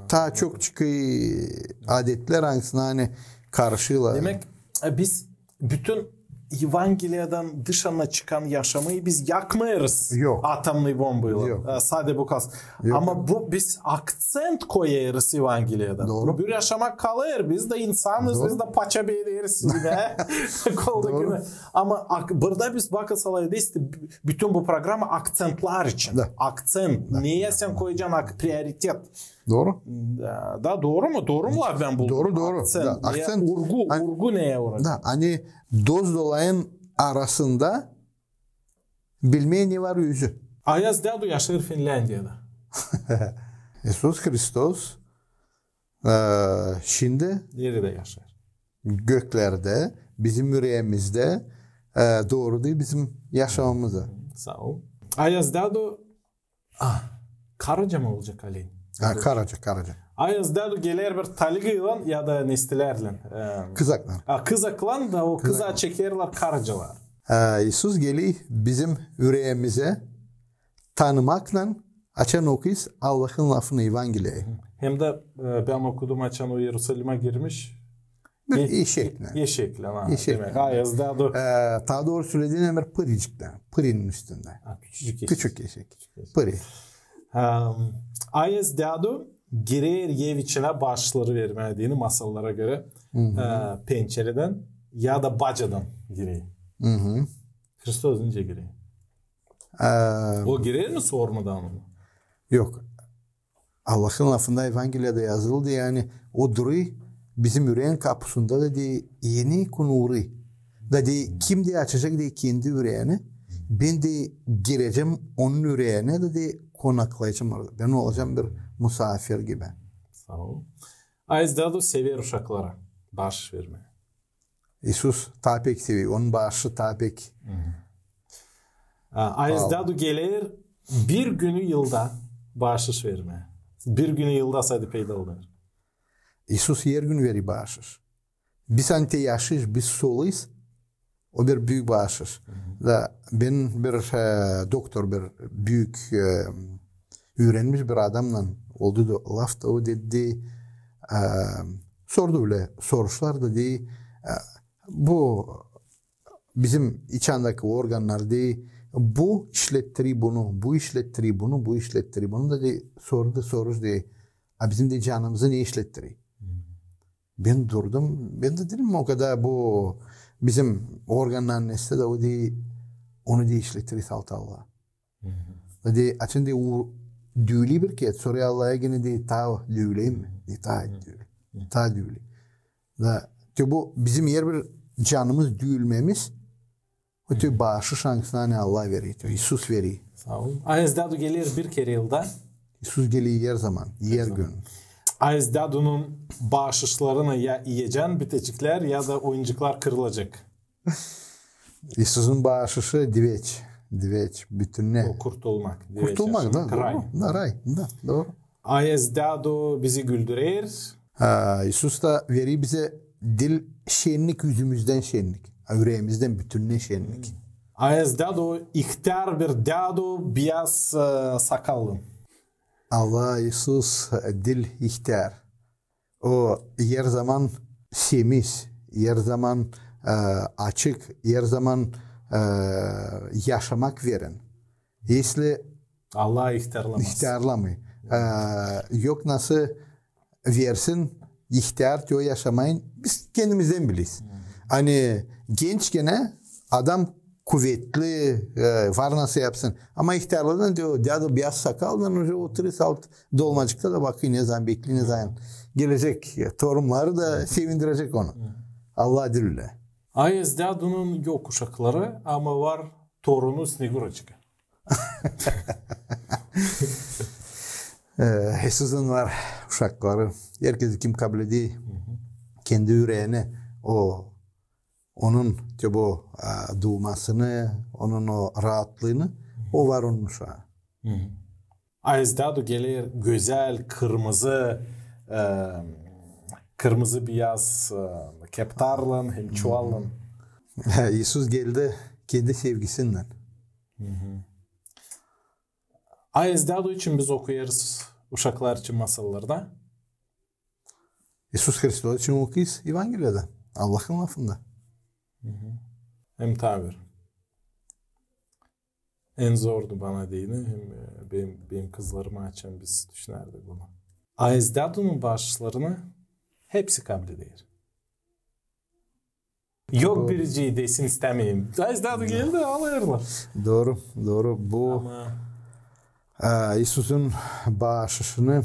taa çok çıkêr adetlär, angısına ani karışêrlar. Demäk, e, biz bütün Evangeliyadan dışarına çıkan yaşamayı biz yakmêêrız. Yok. Atomnıy bombaylan. Yok. E, sade bu kalsın. Yok. Ama bu biz akţent koyêrız Evangeliyadan. Doğru. Öbür yaşamak kalêr. Biz dä insanız, doğru, biz dä paça beğeneriz. Doğru. Ama ak-, burada biz bakın salaydı işte b-, bütün bu programa akţentlär için. Da. Akţent. Da. Neyä sän koyacan ak-, prioritet? Doğru. Da, da doğru mu? Doğru mu laf bän buldum? Doğru, doğru. Akţent. Da, akţent. Urgu, ani, urgu neyä orada? Da, ani doz-dolayın arasında bilmeer ne var üzü. Ayaz Dädu yaşêêr Finländiyada. İisus Hristos, e, şindi neredä yaşêêr? Göklerdä, bizim üreemizdä, e, dooruda bizim yaşamamıza. Saa ol. Ayaz Dädu A, karaca mı olacek alen? Ha, karaca, karaca. Ayaz Dädu geler bir taligıylan ya da nestilärlän. E, kızaklan. A, kızaklan da o kıza çekerlär karacalar. E, İisus geler bizim üreemizä tanımaklan, açan okuyuz Allahın lafını, Evangeliyayı. Hem dä, e, bän okudum, açan o İerusalimä girmiş. Bir eşeklän. Eşeklän, ha, eşek. Demäk, Ayaz Dädu. E, taa dooru söledin, bir pırıcıklän, pırının üstündä. Ha, küçücük eşek. Küçük eşek. Küçük eşek. Pırı. Em, Ayaz Dädu girer ev içinä baaşışları vermää deyni masallara görä, e, pençeredän ya da bacadan girer. Hristos nicä girer? E, o girer mi sormadan onu? Yok. Allahın lafında, Evangeliyada yazıldı, yani, o durêr bizim üreenin kapusunda da, deer, eni kün uurêr. Da, deer, kim, deer, açacek, deer, kendi üreeni, bän, deer, girecäm onun üreeninnä da, deer, konaklayacam orada. Bän olacam bir musaafir gibi. Saa ol. Ayaz Dädu sever uşaklara baaşış vermää. İisus taa pek sever, onun baaşı taa pek. A, Ayaz Dädu geler bir günü yılda baaşış vermää. Bir günü yılda sade peyda olêr. İisus her gün verer baaşış. Biz ani te yaşêêrız, biz soluyuz, o bir büük baaşış. Da bän bir, e, doktor bir büük, e, üürenmiş bir adamnan oldu da laf da, o dedi, e, sordu bölä soruşlar da, deer, e, bu bizim içandaki organnar, deer, bu işlettirer bunu, bu işlettirer bunu, bu işlettirer bunu da, deer, sordu soruş, deer, a bizim, deer, canımızı ne işlettirer? Bän durdum, bän dä dedim, o kadar bu bizim organnarın nesä dä, o, deer, onu, deer, işlettirer Altılı Allah. Deer, açan, deer, o düüler bir kerä, sora Allaha genä, deer, taa düüler mi? Deer, taa düül-, taa düüler. Da, te bu bizim herbir canımız düülememiz, o te baaşış, angısını Allah verer, te İisus verer. Saa ol. Ayaz Dädu geler bir kerä yılda. İisus geler her zaman, her gün. Ayaz Dädunun baaşışlarını ya iyecän biteceklär, ya da oyuncuklar kırılacek. İisusun baaşışı diveç, diveç, bütünnä. O kurtulmak. Kurtulmak, da, ray. Da, ray, da, dooru. Ayaz Dädu bizi güldürer. Ha, İisus da verer bizä diil şennik, üzümizdän şennik, a üreemizdän bütünnä şennik. Ayaz Dädu, ihtär bir dädu, biyaz, e, sakallın. Allah, İisus, e, diil ihtär. O her zaman semiz, her zaman, e, açık, her zaman, e, yaşamak veren. Если Allah ihtärlamaz. İhtärlamêêr. E, yok nasıl versin, ihtär, te o yaşamayın. Biz kendimizdän bileriz. Ani gençkenä adam kuvetli, e, var nasıl yapsın. Ama ihtärladın, te o dädu biyaz sakallan, уже oturêr salt dolmacıkta da bakêr, ne zaman, bekleer, ne zaman gelecek, e, torunları da sevindirecek onu. Allah diil ölä. Ayaz Dädunun yok uşakları, ama var torunu Sneguraçka. E, İisusun var uşakları. Herkezi kim kableder kendi üreeninnä, o, onun, te bu, e, duumasını, onun o raatlığını, o var onun uşaa. Ayaz Dädu geler gözäl kırmızı, e, kırmızı-biyaz, e, keptarlan hem çuvallan. İisus geldi kendi sevgisinnän. Ayaz Dädu için biz okuyêrız uşaklar için masallarda. İisus Hristos için okuyêrız Evangeliyada, Allahın lafında. hem taa bir. En zordu bana deyni, hem e, benim, benim kızlarıma açan biz düşünärdik bunu. A iz dädunun baaşışını hepsi kabledär. Yok, birici desin istämeerim. A iz dädu geldi, alêrlar. Dooru, dooru. Bu, ama e, İisusun baaşışını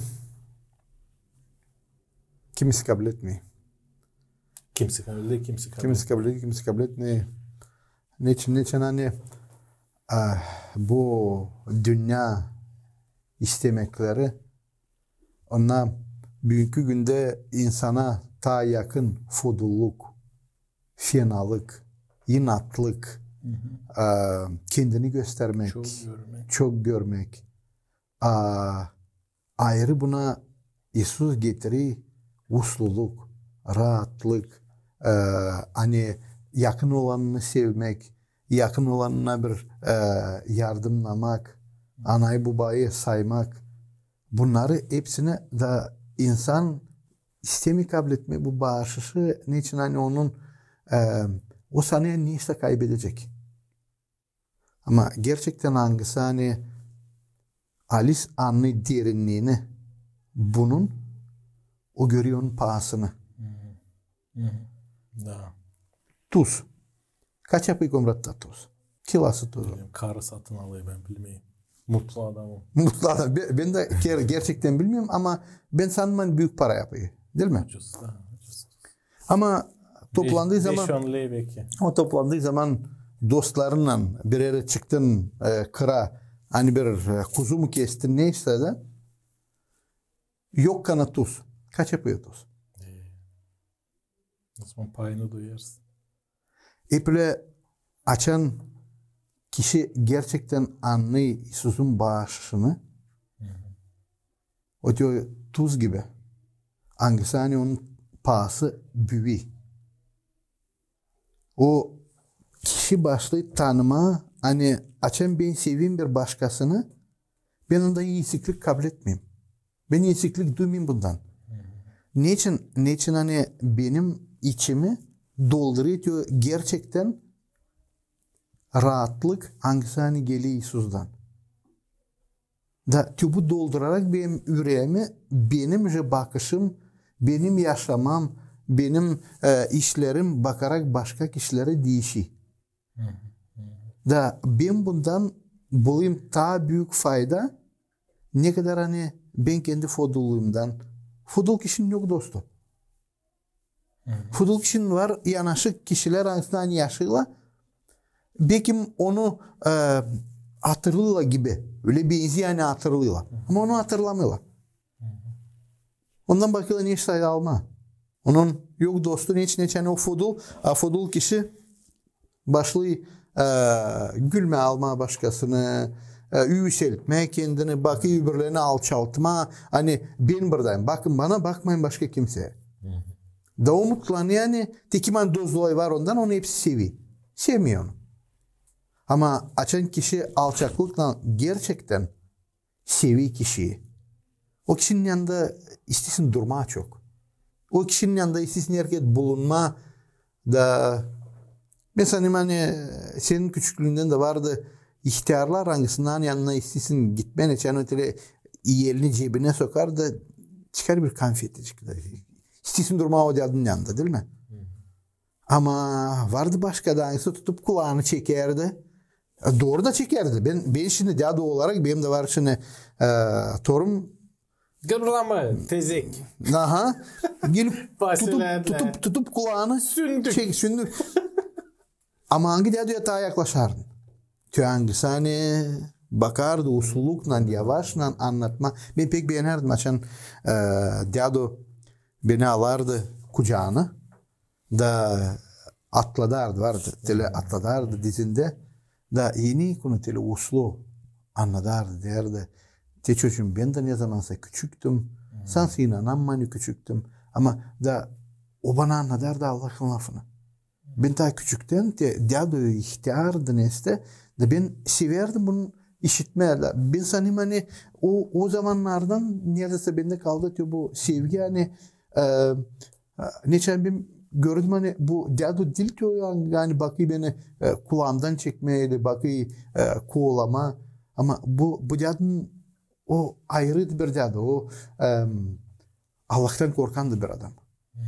kimisi kabletmeer. Kimisi kabledär, kimisi kabletmeer. Kimisi kabledär, kimisi kabletmeer. Neçin, neçin ani e, bu dünnä istemekleri, ona büünkü gündä insana taa yakın fodulluk, fenalık, inatlık, e, kendini göstermäk, çok görmäk, çok görmäk. A, ayırı buna İisus getirer usluluk, raatlık, e, ani yakın olanını sevmäk, yakın olanına bir e, yardımnamak, anayı-bobayı saymak. Bunnarı hepsini da insan istemeer kabletmää bu baaşışı, neçin ani onun e, o sanêr neştä kaybedecek. Ama gerçektän angısı ani alis annêêr derinniini bunun, o görer onun paasını. Da. Tuz. Kaç yapêr komratta tuz? Kilosu tuzu. Bilmeerim, karı satın alêr, bän bilmeerim. Mutlu adam o. Mutlu adam. Bän, bän dä ger-, gerçektän bilmeerim, ama bän sanêrım, büük para yapêr. Diil mi? Ucuz, da ucuz. Ama toplandıı zaman, beş on ley beki. O toplandıı zaman dostlarınnan bir erä çıktın e, kıra, ani bir e, kuzu mu kestin, neysä dä, yok kana tuz. Kaç yapêr tuz? E, o zaman payını duyarsın. Hep ölä, açan kişi gerçektän annêêr İisusun baaşışını, o te o tuz gibi. Angısı ani onun paası büüyer. O kişi başlêêr tanımaa, ani açan bän severim bir başkasını, bän onda esiklik kabletmeerim. Bän esiklik duymayım bundan. Neçin, neçin ani benim içimi doldurêr te o gerçektän raatlık, angısı ani geler İisustan. Da te bu doldurarak benim üreemi, benim je bakışım, benim yaşamam, benim e, işlerim bakarak başka kişilerä diişer. Da bän bundan bulêrım taa büük fayda, ne kadar ani bän kendi fodulluumdan. Fodul kişinin yok dostu. Fodul kişinin var yanaşık kişilär, angısınnan yaşêêrlar. Bekim onu e, hatırlêêrlar gibi. Ölä benzeer, ani hatırlêêrlar. Ama onu hatırlamêêrlar. Ondan bakêrlar neştä almaa. Onun yok dostu, neçin, neçin ani o fodul, a fodul kişi başlêêr e, gülmää, almaa başkasını, e, üüseltmää kendini, bakêr öbürlerini alçaltmaa. Ani bän buradayım, bakın bana, bakmayın başka kimseyä. Da o mutlanêr, ani te kim ani dost dolayı var ondan, onu hepsi sever. Sevmeer onu. Ama açan kişi alçaklıklan gerçektän sever kişiyi, o kişinin yanında isteersin durmaa çok. O kişinin yanında isteersin herkerä bulunmaa. Da bän sanêrım, ani senin küçüklüündän dä vardı ihtärlar, angısının yanına isteersin gitmää, neçin ani o te elini cebinä sokar da çıkar bir konfeticik. İsteersin durmaa o dädunun yanında, diil mi? Ama vardı başka da, angısı tutup kulaanı çekärdi. E, dooru da çekärdi. Bän, bän şindi dädu olarak, benim dä var şindi e, torun. Gıbırdama, tezek. Aha. Gelip tutup, tutup, tutup kulaanı sündük. Çek, sündük. Ama angı däduya taa yaklaşardın? Te angısı ani bakardı usluluklan, yavaşlan annatmaa. Bän pek beenärdim, açan e, dädu beni alardı kucaana da atladardı, vardı, te ölä atladardı dizindä. Da eni kunu te ölä uslu annadardı, deerdi: te çocuum, bän dä ne zamansa küçüktüm, sansı inanamam, ani küçüktüm. Ama da o bana annadardı Allahın lafını. Bän taa küçüktän te dädu ihtärdı neştä, da bän severdim bunu işitmää. Da bän sanêrım, ani o, o zamannardan neredäsä bendä kaldı te bu sevgi, ani e, neçin ani bän gördüm, ani bu dädu diil ki o, ani, ani bakêr beni e, kulaamdan çekmää, bakêr e, kovalama. Ama bu, bu dädunun o ayırı bir dädu, o e, Allahtan korkan da bir adam.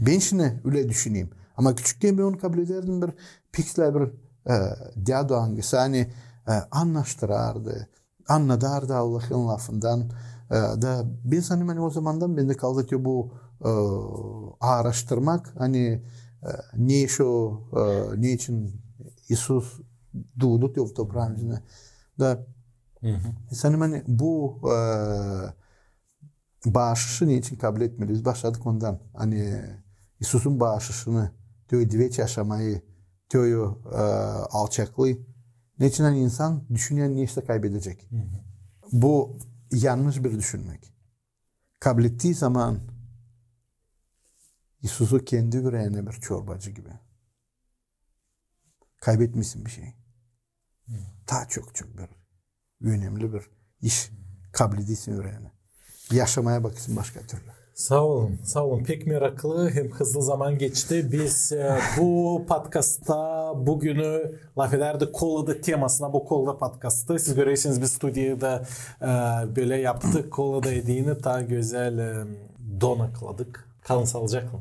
Bän şindi ölä düşünerim. Ama küçükkän bän onu kabledärdim bir pek islää bir e, dädu, angısı ani e, annaştırardı, annadardı Allahın lafından. E, da bän sanêrım, ani o zamandan bendä kaldı te bu e, aaraştırmak, ani e, ne iş o, e, neçin İisus duudu te topraanın üzerindä. Da sanêrım, ani bu e, baaşışı neçin kabletmeli? Biz başladık ondan. Ani İisusun baaşışını, te o diveç yaşamayı, te o e, alçaklıı. Neçin ani insan düşüner, neştä kaybedecek. Bu yannış bir düşünmäk. Kablettiin zaman İisusu kendi üreene bir çorbacı gibi, kaybetmeersin bir şey. Taa çok, çok bir önemli bir iş, kabledersin üreeni. Yaşamaya bakêrsın başka türlü. Saa olun, saa olun. Pek meraklı hem hızlı zaman geçti. Biz e, bu podkastta bugünü lafedärdik Kolada temasına, bu Kolada podkastı. Siz görersiniz, biz studiyada e, bölä yaptık. Kolada dediini taa gözäl e, donakladık. Kalın saalıcaklan.